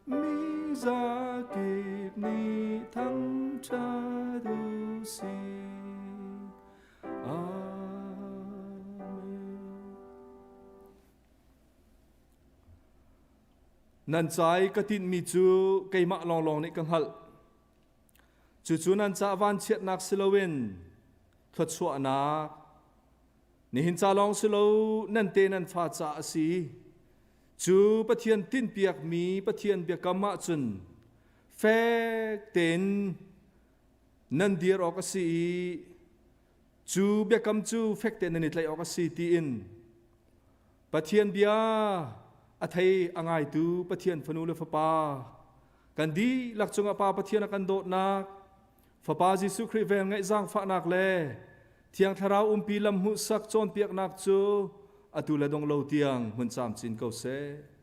K: mi zakip nih thangṭhat u sih. Nan ca i ka tinhmi cu keimah lawnglawng nih ka hngalh. Cucu nan ca vanchiatnak si loin thluachuahnak nihin ca lawng si lo nan te nan fa ca a si. Cu Pathian tinhpiakmi Pathian biakam ahcun fek tein nan dir awk a si i cu biakam cu fek tein nan i tlaih awk a si tiin Pathian bia a thei a ngaitu Pathian fanu le fapa kan dihlak cungah Pa Pathian a kan dawtnak Fapa Jesuh Khrih vel ngaih zaangfahnak le Thiang Thlarau umpi lam hmuhsak cawnpiaknak cu atu le dong lo tiang hmun camcin ko seh.